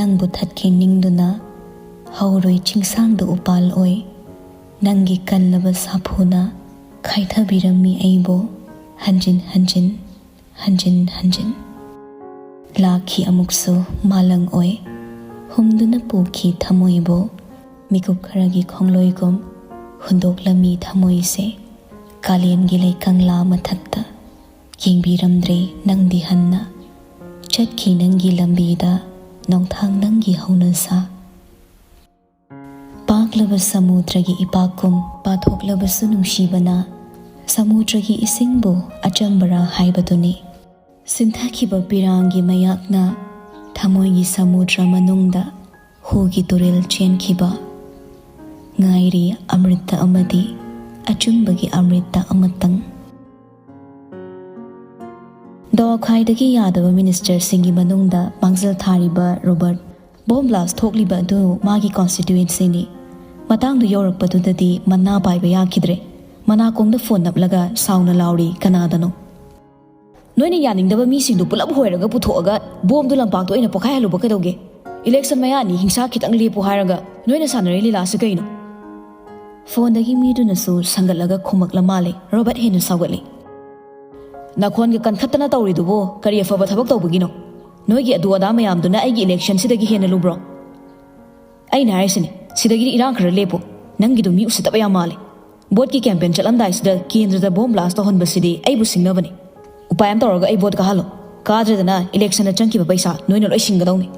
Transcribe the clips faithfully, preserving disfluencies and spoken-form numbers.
ꯅꯪꯕꯨ ꯊꯠꯀꯦ ꯅꯤꯡꯗꯨꯅ ꯍꯧꯔꯣꯏ ꯆꯤꯡꯁꯥꯡꯗ ꯎꯄꯥꯜ ꯑꯣꯏ꯫ ꯅꯪꯒꯤ ꯀꯜꯂꯕ ꯁꯥꯐꯨꯅ ꯈꯥꯏꯊꯕꯤꯔꯝꯃꯤ ꯑꯩꯕꯨ ꯍꯟꯖꯤꯟ ꯍꯟꯖꯤꯟ, ꯍꯟꯖꯤꯟ ꯍꯟꯖꯤꯟ꯫ ꯂꯥꯛꯈꯤ ꯑꯃꯨꯛꯁꯨ ꯃꯥꯂꯪ ꯑꯣꯏ, ꯍꯨꯝꯗꯨꯅ ꯄꯨꯈꯤ ꯊꯃꯣꯏꯕꯨ꯫ ꯃꯤꯀꯨꯞ ꯈꯔꯒꯤ ꯈꯣꯡꯂꯣꯏꯒꯨꯝ ꯍꯨꯟꯗꯣꯛꯂꯝꯃꯤ ꯊꯃꯣꯏꯁꯦ ꯀꯥꯂꯦꯟꯒꯤ ꯂꯩꯀꯪꯂꯥ ꯃꯊꯛꯇ꯫ ꯌꯦꯡꯕꯤꯔꯝꯗ꯭ꯔꯦ ꯅꯪꯗꯤ ꯍꯟꯅ꯫ ꯆꯠꯈꯤ ꯅꯪꯒꯤ ꯂꯝꯕꯤꯗ ꯅꯣꯡꯊꯥꯡ ꯅꯪꯒꯤ ꯍꯧꯅꯁꯥ꯫ ꯄꯥꯛꯂꯕ ꯁꯃꯨꯗ꯭ꯔꯒꯤ ꯏꯄꯥꯛꯀꯨꯝ ꯄꯥꯊꯣꯛꯂꯕꯁꯨ ꯅꯨꯡꯁꯤꯕꯅ ꯁꯃꯨꯗ꯭ꯔꯒꯤ ꯏꯁꯤꯡꯕꯨ ꯑꯆꯝꯕꯔꯥ ꯍꯥꯏꯕꯗꯨꯅꯤ꯫ ꯁꯤꯟꯊꯈꯤꯕ ꯄꯤꯔꯥꯡꯒꯤ ꯃꯌꯥꯛꯅ ꯊꯃꯣꯏꯒꯤ ꯁꯃꯨꯗ꯭ꯔ ꯃꯅꯨꯡꯗ ꯍꯨꯒꯤ ꯇꯨꯔꯦꯜ ꯆꯦꯟꯈꯤꯕ꯫ ꯉꯥꯏꯔꯤ ꯑꯃ꯭ꯔꯤꯇ ꯑꯃꯗꯤ ꯑꯆꯨꯝꯕꯒꯤ ꯑꯃ꯭ꯔꯤꯇ ꯑꯃꯇꯪ꯫ ꯗꯣ ꯈ꯭ꯋꯥꯏꯗꯒꯤ ꯌꯥꯗꯕ ꯃꯤꯅꯤꯁꯇꯔꯁꯤꯡꯒꯤ ꯃꯅꯨꯡꯗ ꯃꯥꯡꯖꯤꯜ ꯊꯥꯔꯤꯕ ꯔꯣꯕꯔꯠ꯫ ꯕꯣꯝ ꯕ꯭ꯂꯥꯁ ꯊꯣꯛꯂꯤꯕ ꯑꯗꯨ ꯃꯥꯒꯤ ꯀꯣꯟꯁꯇꯤꯇ꯭ꯌꯨꯌꯦꯟꯁꯤꯅꯤ꯫ ꯃꯇꯥꯡꯗꯨ ꯌꯧꯔꯛꯄꯗꯨꯗꯗꯤ ꯃꯅꯥ ꯄꯥꯏꯕ ꯌꯥꯈꯤꯗ꯭ꯔꯦ꯫ ꯃꯅꯥꯀꯣꯡꯗ ꯐꯣꯟ ꯅꯞꯂꯒ ꯁꯥꯎꯅ ꯂꯥꯎꯔꯤ ꯀꯅꯥꯗꯅꯣ꯫ ꯅꯣꯏꯅ ꯌꯥꯅꯤꯡꯗꯕ ꯃꯤꯁꯤꯡꯗꯨ ꯄꯨꯂꯞ ꯍꯣꯏꯔꯒ ꯄꯨꯊꯣꯛꯑꯒ ꯕꯣꯝꯗꯨ ꯂꯝꯄꯥꯛꯇ ꯑꯣꯏꯅ ꯄꯣꯈꯥꯏꯍꯜꯂꯨꯕ ꯀꯩꯗꯧꯒꯦ? ꯏꯂꯦꯛꯁꯟ ꯃꯌꯥꯅꯤ, ꯍꯤꯡꯁꯥ ꯈꯤꯇꯪ ꯂꯦꯞꯄꯨ ꯍꯥꯏꯔꯒ ꯅꯣꯏꯅ ꯁꯥꯟꯅꯔꯤ ꯂꯤꯂꯥꯁꯤ ꯀꯩꯅꯣ? ꯐꯣꯟꯗꯒꯤ ꯃꯤꯗꯨꯅꯁꯨ ꯁꯪꯒꯠꯂꯒ ꯈꯨꯝꯃꯛꯂ ꯃꯥꯜꯂꯦ꯫ ꯔꯣꯕꯔꯠ ꯍꯦꯟꯅ ꯁꯥꯎꯒꯠꯂꯤ꯫ ꯅꯈꯣꯟꯒ ꯀꯟꯈꯠꯇꯅ ꯇꯧꯔꯤꯗꯨꯕꯨ ꯀꯔꯤ ꯑꯐꯕ ꯊꯕꯛ ꯇꯧꯕꯒꯤꯅꯣ? ꯅꯣꯏꯒꯤ ꯑꯗꯨ ꯑꯗꯥ ꯃꯌꯥꯝꯗꯨꯅ ꯑꯩꯒꯤ ꯏꯂꯦꯛꯁꯟꯁꯤꯗꯒꯤ ꯍꯦꯟꯅ ꯂꯨꯕ꯭ꯔꯣ? ꯑꯩꯅ ꯍꯥꯏꯔꯤꯁꯤꯅꯤ, ꯁꯤꯗꯒꯤꯗꯤ ꯏꯔꯥꯡ ꯈꯔ ꯂꯦꯞꯄꯨ꯫ ꯅꯪꯒꯤꯗꯨ ꯃꯤ ꯎꯁꯤꯠꯇꯕ ꯌꯥꯝ ꯃꯥꯜꯂꯦ꯫ ꯚꯣꯠꯀꯤ ꯀꯦꯝꯄꯦꯟ ꯆꯠꯂꯝꯗꯥꯏꯁꯤꯗ ꯀꯦꯟꯗ꯭ꯔꯗ ꯕꯣꯝ ꯕ꯭ꯂꯥꯁ ꯇꯧꯍꯟꯕꯁꯤꯗꯤ ꯑꯩꯕꯨ ꯁꯤꯡꯅꯕꯅꯤ꯫ ꯎꯄꯥꯏ ꯑꯃ ꯇꯧꯔꯒ ꯑꯩ ꯚꯣꯠ ꯀꯥꯍꯜꯂꯣ꯫ ꯀꯥꯗ꯭ꯔꯦꯗꯅ ꯏꯂꯦꯛꯁꯟꯗ ꯆꯪꯈꯤꯕ ꯄꯩꯁꯥ ꯅꯣꯏꯅ ꯂꯣꯏ ꯁꯤꯡꯒꯗꯧꯅꯤ꯫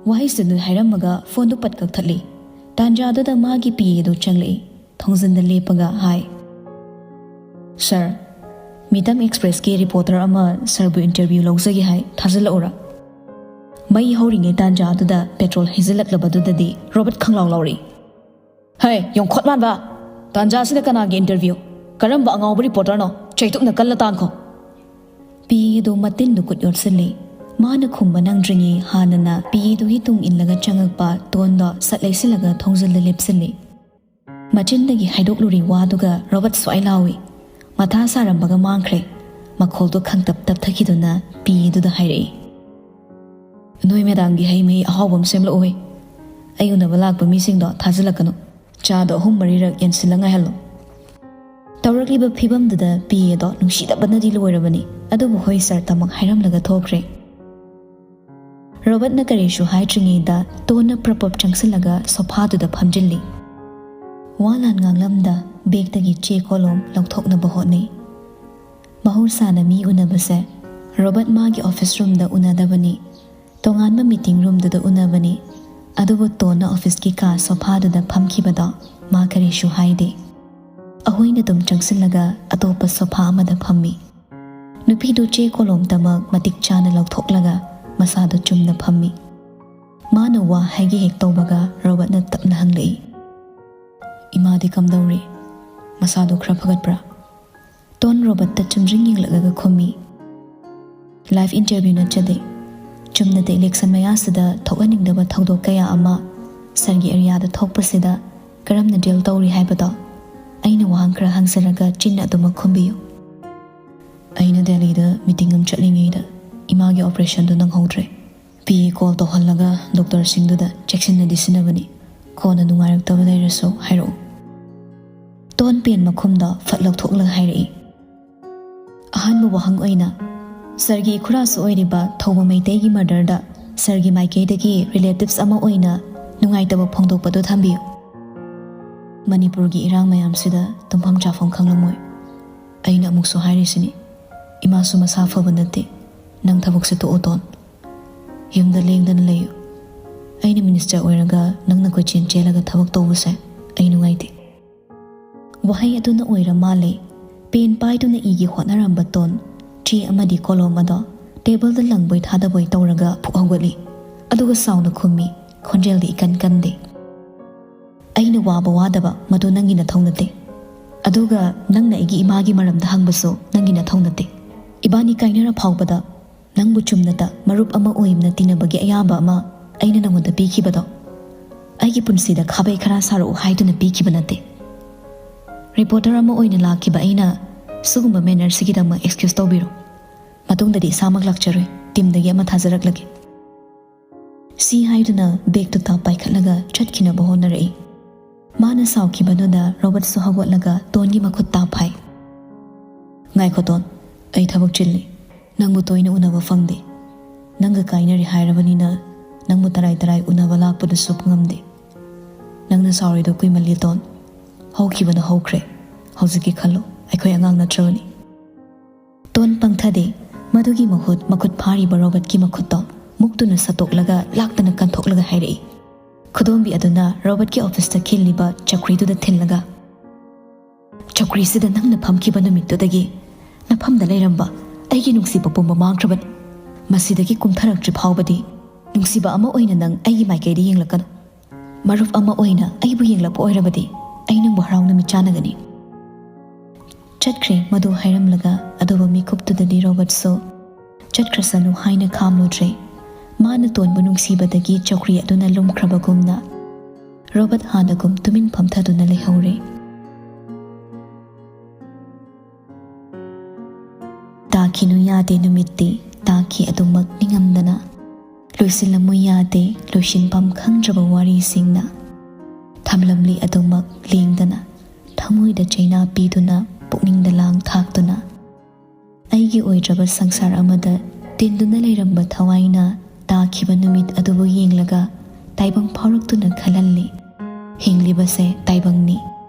ꯋꯥꯍꯩꯁꯤꯗ ꯅꯣꯏ ꯍꯥꯏꯔꯝꯃꯒ ꯐꯣꯟꯗꯨ ꯄꯠ ꯀꯛꯊꯠꯂꯤ꯫ ꯇꯥꯟꯖꯥꯗꯨꯗ ꯃꯥꯒꯤ ꯄꯤ ꯑꯦꯗꯨ ꯆꯪꯂꯛꯏ꯫ ꯊꯣꯡꯖꯤꯟꯗ ꯂꯦꯞꯄꯒ ꯍꯥꯏ, "ꯁꯥꯔ, ꯃꯤꯇꯝ ꯑꯦꯛꯁꯄ꯭ꯔꯦꯁꯀꯤ ꯔꯤꯄꯣꯔꯇꯔ ꯑꯃ ꯁꯥꯔꯕꯨ ꯏꯟꯇꯔꯚ꯭ꯌꯨ ꯂꯧꯖꯒꯦ ꯍꯥꯏ, ꯊꯥꯖꯤꯜꯂꯛꯎꯔꯥ?" ꯃꯩ ꯍꯧꯔꯤꯉꯩ ꯇꯥꯟꯖꯥꯗꯨꯗ ꯄꯦꯇ꯭ꯔꯣꯜ ꯍꯩꯖꯤꯜꯂꯛꯂꯕꯗꯨꯗꯗꯤ ꯔꯣꯕꯔꯠ ꯈꯪꯂꯥꯎ ꯂꯥꯎꯔꯛꯏ꯫ "ꯍꯦ, ꯌꯣꯡꯈꯣꯠ ꯃꯥꯟꯕ! ꯇꯥꯟꯖꯥꯁꯤꯗ ꯀꯅꯥꯒꯤ ꯏꯟꯇꯔꯚ꯭ꯌꯨ? ꯀꯔꯝꯕ ꯑꯉꯥꯎꯕ ꯔꯤꯄꯣꯔꯇꯔꯅꯣ? ꯆꯩꯇꯨꯞꯅ ꯀꯜꯂ ꯇꯥꯟꯈꯣ!" ꯄꯤ ꯑꯦꯗꯨ ꯃꯇꯤꯟꯗꯨ ꯈꯨꯠ ꯌꯣꯠꯁꯤꯜꯂꯤ꯫ ꯃꯥꯅ ꯈꯨꯝꯕ ꯅꯪꯗ꯭ꯔꯤꯉꯩ ꯍꯥꯟꯅꯅ ꯄꯤ ꯑꯦꯗꯨꯒꯤ ꯇꯨꯡ ꯏꯜꯂꯒ ꯆꯪꯉꯛꯄ ꯇꯣꯟꯗꯣ ꯁꯠ ꯂꯩꯁꯤꯜꯂꯒ ꯊꯣꯡꯖꯤꯜꯗ ꯂꯦꯞꯁꯤꯜꯂꯤ꯫ ꯃꯆꯤꯟꯗꯒꯤ ꯍꯥꯏꯗꯣꯛꯂꯨꯔꯤ ꯋꯥꯗꯨꯒ ꯔꯣꯕꯔꯠ ꯁ꯭ꯋꯥꯏ ꯂꯥꯎꯏ꯫ ꯃꯊꯥ ꯁꯥꯔꯝꯕꯒ ꯃꯥꯡꯈ꯭ꯔꯦ꯫ ꯃꯈꯣꯜꯗꯨ ꯈꯪꯇꯞ ꯇꯞꯊꯈꯤꯗꯨꯅ ꯄꯤ ꯑꯦꯗꯨꯗ ꯍꯥꯏꯔꯛꯏ, "ꯅꯣꯏ ꯃꯦꯗꯥꯝꯒꯤ ꯍꯩ ꯃꯍꯤ ꯑꯍꯥꯎꯕ ꯑꯃ ꯁꯦꯝꯂꯛꯎꯍꯦ꯫ ꯑꯩ ꯎꯅꯕ ꯂꯥꯛꯄ ꯃꯤꯁꯤꯡꯗꯣ ꯊꯥꯖꯤꯜꯂꯛꯀꯅꯨ꯫ ꯆꯥꯗꯣ ꯑꯍꯨꯝ ꯃꯔꯤꯔꯛ ꯌꯦꯟꯁꯤꯜꯂ ꯉꯥꯏꯍꯜꯂꯣ"꯫ ꯇꯧꯔꯛꯂꯤꯕ ꯐꯤꯕꯝꯗꯨꯗ ꯄꯤ ꯑꯦꯗꯣ ꯅꯨꯡꯁꯤꯗꯕꯅꯗꯤ ꯂꯣꯏꯔꯕꯅꯤ꯫ ꯑꯗꯨꯕꯨ "ꯍꯣꯏ ꯁꯥꯔ" ꯇꯃꯛ ꯍꯥꯏꯔꯝꯂꯒ ꯊꯣꯛꯈ꯭ꯔꯦ꯫ ꯔꯣꯕꯔꯠꯅ ꯀꯔꯤꯁꯨ ꯍꯥꯏꯗ꯭ꯔꯤꯉꯩꯗ ꯇꯣꯟꯅ ꯄ꯭ꯔꯞ ꯄ꯭ꯔꯞ ꯆꯪꯁꯤꯜꯂꯒ ꯁꯣꯐꯥꯗꯨꯗ ꯐꯝꯖꯤꯜꯂꯤ꯫ ꯋꯥ ꯂꯥꯟ ꯉꯥꯡꯂꯝꯗ ꯕꯦꯒꯇꯒꯤ ꯆꯦ ꯀꯣꯂꯣꯝ ꯂꯧꯊꯣꯛꯅꯕ ꯍꯣꯠꯅꯩ꯫ ꯃꯍꯧꯁꯥꯅ ꯃꯤ ꯎꯅꯕꯁꯦ ꯔꯣꯕꯔꯠ ꯃꯥꯒꯤ ꯑꯣꯐꯤꯁ ꯔꯨꯝꯗ ꯎꯅꯗꯕꯅꯤ꯫ ꯇꯣꯉꯥꯟꯕ ꯃꯤꯇꯤꯡ ꯔꯨꯝꯗꯨꯗ ꯎꯅꯕꯅꯤ꯫ ꯑꯗꯨꯕꯨ ꯇꯣꯟꯅ ꯑꯣꯐꯤꯁꯀꯤ ꯀꯥ ꯁꯣꯐꯥꯗꯨꯗ ꯐꯝꯈꯤꯕꯗꯣ ꯃꯥ ꯀꯔꯤꯁꯨ ꯍꯥꯏꯗꯦ꯫ ꯑꯍꯣꯏꯅ ꯑꯗꯨꯝ ꯆꯪꯁꯤꯜꯂꯒ ꯑꯇꯣꯞꯄ ꯁꯣꯐꯥ ꯑꯃꯗ ꯐꯝꯃꯤ꯫ ꯅꯨꯄꯤꯗꯨ ꯆꯦ ꯀꯣꯂꯣꯝꯇꯃꯛ ꯃꯇꯤꯛ ꯆꯥꯅ ꯂꯧꯊꯣꯛꯂꯒ ꯃꯁꯥꯗꯨ ꯆꯨꯝꯅ ꯐꯝꯃꯤ꯫ ꯃꯥꯅ ꯋꯥ ꯍꯥꯏꯒꯦ ꯍꯦꯛ ꯇꯧꯕꯒ ꯔꯣꯕꯔꯠꯅ ꯇꯞꯅ ꯍꯪꯂꯛꯏ, "ꯏꯃꯥꯗꯤ ꯀꯝꯗꯧꯔꯤ? ꯃꯁꯥꯗꯨ ꯈꯔ ꯐꯒꯠꯄ꯭ꯔꯥ?" ꯇꯣꯟ ꯔꯣꯕꯔꯠꯇ ꯆꯨꯝꯗ꯭ꯔꯤꯡ ꯌꯦꯡꯂꯛꯂꯒ ꯈꯨꯝꯃꯤ, "ꯂꯥꯏꯐ ꯏꯟꯇꯔꯚ꯭ꯌꯨ ꯅꯠꯆꯗꯦ꯫ ꯆꯨꯝꯅꯗ ꯏꯂꯦꯛꯁꯟ ꯃꯌꯥꯁꯤꯗ ꯊꯣꯛꯍꯟꯅꯤꯡꯗꯕ ꯊꯧꯗꯣꯛ ꯀꯌꯥ ꯑꯃ ꯁꯥꯔꯒꯤ ꯑꯦꯔꯤꯌꯥꯗ ꯊꯣꯛꯄꯁꯤꯗ ꯀꯔꯝꯅ ꯗꯤꯜ ꯇꯧꯔꯤ ꯍꯥꯏꯕꯗꯣ ꯑꯩꯅ ꯋꯥꯍꯪ ꯈꯔ ꯍꯪꯖꯔꯒ ꯆꯤꯟꯅ ꯑꯗꯨꯃꯛ ꯈꯨꯝꯕꯤꯌꯨ"꯫ "ꯑꯩꯅ ꯗꯦꯜꯂꯤꯗ ꯃꯤꯇꯤꯡ ꯑꯃ ꯆꯠꯂꯤꯉꯩꯗ ꯏꯃꯥꯒꯤ ꯑꯣꯄꯔꯦꯁꯟꯗꯨ ꯅꯪꯍꯧꯗ꯭ꯔꯦ꯫ ꯄꯤ ꯑꯦ ꯀꯣꯜ ꯇꯧꯍꯜꯂꯒ ꯗꯣꯛꯇꯔꯁꯤꯡꯗꯨꯗ ꯆꯦꯛꯁꯤꯟꯅꯗꯤ ꯁꯤꯟꯅꯕꯅꯤ꯫ ꯀꯣꯟꯅ ꯅꯨꯡꯉꯥꯏꯔꯛꯇꯕ ꯂꯩꯔꯁꯨ ꯍꯥꯏꯔꯛꯎ"꯫ ꯇꯣꯟ ꯄꯦꯟ ꯃꯈꯨꯝꯗꯣ ꯐꯠ ꯂꯧꯊꯣꯛꯂꯒ ꯍꯥꯏꯔꯛꯏ, "ꯑꯍꯥꯟꯕ ꯋꯥꯍꯪ ꯑꯣꯏꯅ, ꯁꯥꯔꯒꯤ ꯏꯈꯨꯔꯥꯁꯨ ꯑꯣꯏꯔꯤꯕ ꯊꯧꯕ ꯃꯩꯇꯩꯒꯤ ꯃꯔꯗꯔꯗ ꯁꯥꯔꯒꯤ ꯃꯥꯏꯀꯩꯗꯒꯤ ꯔꯤꯂꯦꯇꯤꯚꯁ ꯑꯃ ꯑꯣꯏꯅ ꯅꯨꯡꯉꯥꯏꯇꯕ ꯐꯣꯡꯗꯣꯛꯄꯗꯨ ꯊꯝꯕꯤꯌꯨ꯫ ꯃꯅꯤꯄꯨꯔꯒꯤ ꯏꯔꯥꯡ ꯃꯌꯥꯝꯁꯤꯗ ꯇꯨꯝꯐꯝ ꯆꯥꯐꯝ ꯈꯪꯂꯝꯃꯣꯏ꯫ ꯑꯩꯅ ꯑꯃꯨꯛꯁꯨ ꯍꯥꯏꯔꯤꯁꯤꯅꯤ, ꯏꯃꯥꯁꯨ ꯃꯁꯥ ꯐꯕ ꯅꯠꯇꯦ꯫ ꯅꯪ ꯊꯕꯛꯁꯦ ꯇꯣꯛꯑꯣ ꯇꯣꯟ꯫ ꯌꯨꯝꯗ ꯂꯦꯡꯗꯅ ꯂꯩꯌꯨ꯫ ꯑꯩꯅ ꯃꯤꯅꯤꯁꯇꯔ ꯑꯣꯏꯔꯒ ꯅꯪꯅ ꯀꯣꯏꯆꯦꯟ ꯆꯦꯜꯂꯒ ꯊꯕꯛ ꯇꯧꯕꯁꯦ ꯑꯩ ꯅꯨꯡꯉꯥꯏꯇꯦ"꯫ ꯋꯥꯍꯩ ꯑꯗꯨꯅ ꯑꯣꯏꯔ ꯃꯥꯜꯂꯦ꯫ ꯄꯦꯟ ꯄꯥꯏꯗꯨꯅ ꯏꯒꯦ ꯍꯣꯠꯅꯔꯝꯕ ꯇꯣꯟ ꯆꯦ ꯑꯃꯗꯤ ꯀꯣꯂꯣꯝ ꯑꯗꯣ ꯇꯦꯕꯜꯗ ꯂꯪꯕꯣꯏ ꯊꯥꯗꯕꯣꯏ ꯇꯧꯔꯒ ꯐꯨꯛ ꯍꯧꯒꯠꯂꯤ꯫ ꯑꯗꯨꯒ ꯁꯥꯎꯅ ꯈꯨꯝꯃꯤ, ꯈꯣꯟꯖꯦꯜꯗꯤ ꯏꯀꯟ ꯀꯟꯗꯦ꯫ "ꯑꯩꯅ ꯋꯥꯕ ꯋꯥꯗꯕ ꯃꯗꯨ ꯅꯪꯒꯤ ꯅꯊꯧ ꯅꯠꯇꯦ꯫ ꯑꯗꯨꯒ ꯅꯪꯅ ꯑꯩꯒꯤ ꯏꯃꯥꯒꯤ ꯃꯔꯝꯗ ꯍꯪꯕꯁꯨ ꯅꯪꯒꯤ ꯅꯊꯧ ꯅꯠꯇꯦ꯫ ꯏꯕꯥꯅꯤ ꯀꯥꯏꯅꯔ ꯐꯥꯎꯕꯗ ꯅꯪꯕꯨ ꯆꯨꯝꯅꯇ ꯃꯔꯨꯞ ꯑꯃ ꯑꯣꯏꯅ ꯇꯤꯟꯅꯕꯒꯤ ꯑꯌꯥꯕ ꯑꯃ ꯑꯩꯅ ꯅꯉꯣꯟꯗ ꯄꯤꯈꯤꯕꯗꯣ, ꯑꯩꯒꯤ ꯄꯨꯟꯁꯤꯗ ꯈꯥꯕꯩ ꯈꯔ ꯁꯥꯔꯛꯎ ꯍꯥꯏꯗꯨꯅ ꯄꯤꯈꯤꯕ ꯅꯠꯇꯦ꯫ ꯔꯤꯄꯣꯔꯇꯔ ꯑꯃ ꯑꯣꯏꯅ ꯂꯥꯛꯈꯤꯕ ꯑꯩꯅ ꯁꯤꯒꯨꯝꯕ ꯃꯦꯅꯔꯁꯤꯒꯤꯗꯃꯛ ꯑꯦꯛꯁꯀ꯭ꯌꯨꯁ ꯇꯧꯕꯤꯔꯣ꯫ ꯃꯇꯨꯡꯗꯗꯤ ꯏꯁꯥꯃꯛ ꯂꯥꯛꯆꯔꯣꯏ, ꯇꯤꯝꯗꯒꯤ ꯑꯃ ꯊꯥꯖꯔꯛꯂꯒꯦ"꯫ ꯁꯤ ꯍꯥꯏꯗꯨꯅ ꯕꯦꯒꯇꯨ ꯇꯥꯞ ꯄꯥꯏꯈꯠꯂꯒ ꯆꯠꯈꯤꯅꯕ ꯍꯣꯠꯅꯔꯛꯏ꯫ ꯃꯥꯅ ꯁꯥꯎꯈꯤꯕꯗꯨꯗ ꯔꯣꯕꯔꯠꯁꯨ ꯍꯧꯒꯠꯂꯒ ꯇꯣꯟꯒꯤ ꯃꯈꯨꯠ ꯇꯥꯞ ꯐꯥꯏ꯫ "ꯉꯥꯏꯈꯣ ꯇꯣꯟ, ꯑꯩ ꯊꯕꯛ ꯆꯤꯜꯂꯤ꯫ ꯅꯪꯕꯨ ꯇꯣꯏꯅ ꯎꯅꯕ ꯐꯪꯗꯦ꯫ ꯅꯪꯒ ꯀꯥꯏꯅꯔꯦ ꯍꯥꯏꯔꯕꯅꯤꯅ ꯅꯪꯕꯨ ꯇꯔꯥꯏ ꯇꯔꯥꯏ ꯎꯅꯕ ꯂꯥꯛꯄꯗꯨꯁꯨ ꯉꯝꯗꯦ꯫ ꯅꯪꯅ ꯁꯥꯎꯔꯤꯗꯣ ꯀꯨꯏꯃꯜꯂꯤ ꯇꯣꯟ꯫ ꯍꯧꯈꯤꯕꯗꯣ ꯍꯧꯈ꯭ꯔꯦ꯫ ꯍꯧꯖꯤꯛꯀꯤ ꯈꯜꯂꯨ, ꯑꯩꯈꯣꯏ ꯑꯉꯥꯡ ꯅꯠꯇ꯭ꯔꯕꯅꯤ꯫" ꯇꯣꯟ ꯄꯪꯊꯗꯦ꯫ ꯃꯗꯨꯒꯤ ꯃꯍꯨꯠ ꯃꯈꯨꯠ ꯐꯥꯔꯤꯕ ꯔꯣꯕꯔꯠꯀꯤ ꯃꯈꯨꯠꯇꯣ ꯃꯨꯛꯇꯨꯅ ꯁꯠꯇꯣꯛꯂꯒ ꯂꯥꯛꯇꯅ ꯀꯟꯊꯣꯛꯂꯒ ꯍꯥꯏꯔꯛꯏ꯫ ꯈꯨꯗꯣꯝꯕꯤ ꯑꯗꯨꯅ ꯔꯣꯕꯔꯠꯀꯤ ꯑꯣꯐꯤꯁꯇ ꯈꯤꯜꯂꯤꯕ ꯆꯧꯀ꯭ꯔꯤꯗꯨꯗ ꯊꯤꯜꯂꯒ, "ꯆꯧꯀ꯭ꯔꯤꯁꯤꯗ ꯅꯪꯅ ꯐꯝꯈꯤꯕ ꯅꯨꯃꯤꯠꯇꯨꯗꯒꯤ ꯅꯐꯝꯗ ꯂꯩꯔꯝꯕ ꯑꯩꯒꯤ ꯅꯨꯡꯁꯤꯕ ꯄꯨꯝꯕ ꯃꯥꯡꯈ꯭ꯔꯕꯅꯤ꯫ ꯃꯁꯤꯗꯒꯤ ꯀꯨꯝꯊꯔꯛꯇ꯭ꯔꯤ ꯐꯥꯎꯕꯗꯤ ꯅꯨꯡꯁꯤꯕ ꯑꯃ ꯑꯣꯏꯅ ꯅꯪ ꯑꯩꯒꯤ ꯃꯥꯏꯀꯩꯗ ꯌꯦꯡꯂꯛꯀꯅꯨ꯫ ꯃꯔꯨꯞ ꯑꯃ ꯑꯣꯏꯅ ꯑꯩꯕꯨ ꯌꯦꯡꯂꯛꯄ ꯑꯣꯏꯔꯕꯗꯤ ꯑꯩ ꯅꯪꯕꯨ ꯍꯔꯥꯎꯅ ꯃꯤꯠ ꯆꯥꯟꯅꯒꯅꯤ꯫" ꯆꯠꯈ꯭ꯔꯦ꯫ ꯃꯗꯨ ꯍꯥꯏꯔꯝꯂꯒ ꯑꯗꯨꯕꯨ ꯃꯤꯀꯨꯞꯇꯨꯗꯗꯤ ꯔꯣꯕꯔꯠꯁꯨ ꯆꯠꯈ꯭ꯔꯁꯅꯨ ꯍꯥꯏꯅ ꯈꯥꯝꯂꯨꯗ꯭ꯔꯦ꯫ ꯃꯥꯅ ꯇꯣꯟꯕꯨ ꯅꯨꯡꯁꯤꯕꯗꯒꯤ ꯆꯧꯀ꯭ꯔꯤ ꯑꯗꯨꯅ ꯂꯨꯝꯈ꯭ꯔꯕꯒꯨꯝꯅ ꯔꯣꯕꯔꯠ ꯍꯥꯟꯅꯒꯨꯝ ꯇꯨꯃꯤꯟ ꯐꯝꯊꯗꯨꯅ ꯂꯩꯍꯧꯔꯦ꯫ ꯇꯥꯈꯤꯅꯨ ꯌꯥꯗꯦ ꯅꯨꯃꯤꯠꯇꯤ, ꯇꯥꯈꯤ ꯑꯗꯨꯃꯛ ꯅꯤꯡꯉꯝꯗꯅ꯫ ꯂꯣꯏꯁꯤꯜꯂꯝꯃꯨ ꯌꯥꯗꯦ ꯂꯣꯏꯁꯤꯟꯐꯝ ꯈꯪꯗ꯭ꯔꯕ ꯋꯥꯔꯤꯁꯤꯡꯅ꯫ ꯊꯝꯂꯝꯂꯤ ꯑꯗꯨꯃꯛ ꯂꯦꯡꯗꯅ, ꯊꯃꯣꯏꯗ ꯆꯩꯅꯥ ꯄꯤꯗꯨꯅ, ꯄꯨꯛꯅꯤꯡꯗ ꯂꯥꯡ ꯊꯥꯛꯇꯨꯅ꯫ ꯑꯩꯒꯤ ꯑꯣꯏꯗ꯭ꯔꯕ ꯁꯪꯁꯥꯔ ꯑꯃꯗ ꯇꯤꯟꯗꯨꯅ ꯂꯩꯔꯝꯕ ꯊꯋꯥꯏꯅ ꯇꯥꯈꯤꯕ ꯅꯨꯃꯤꯠ ꯑꯗꯨꯕꯨ ꯌꯦꯡꯂꯒ ꯇꯥꯏꯕꯪ ꯐꯥꯎꯔꯛꯇꯨꯅ ꯈꯜꯍꯜꯂꯤ꯫ ꯍꯤꯡꯂꯤꯕꯁꯦ ꯇꯥꯏꯕꯪꯅꯤ,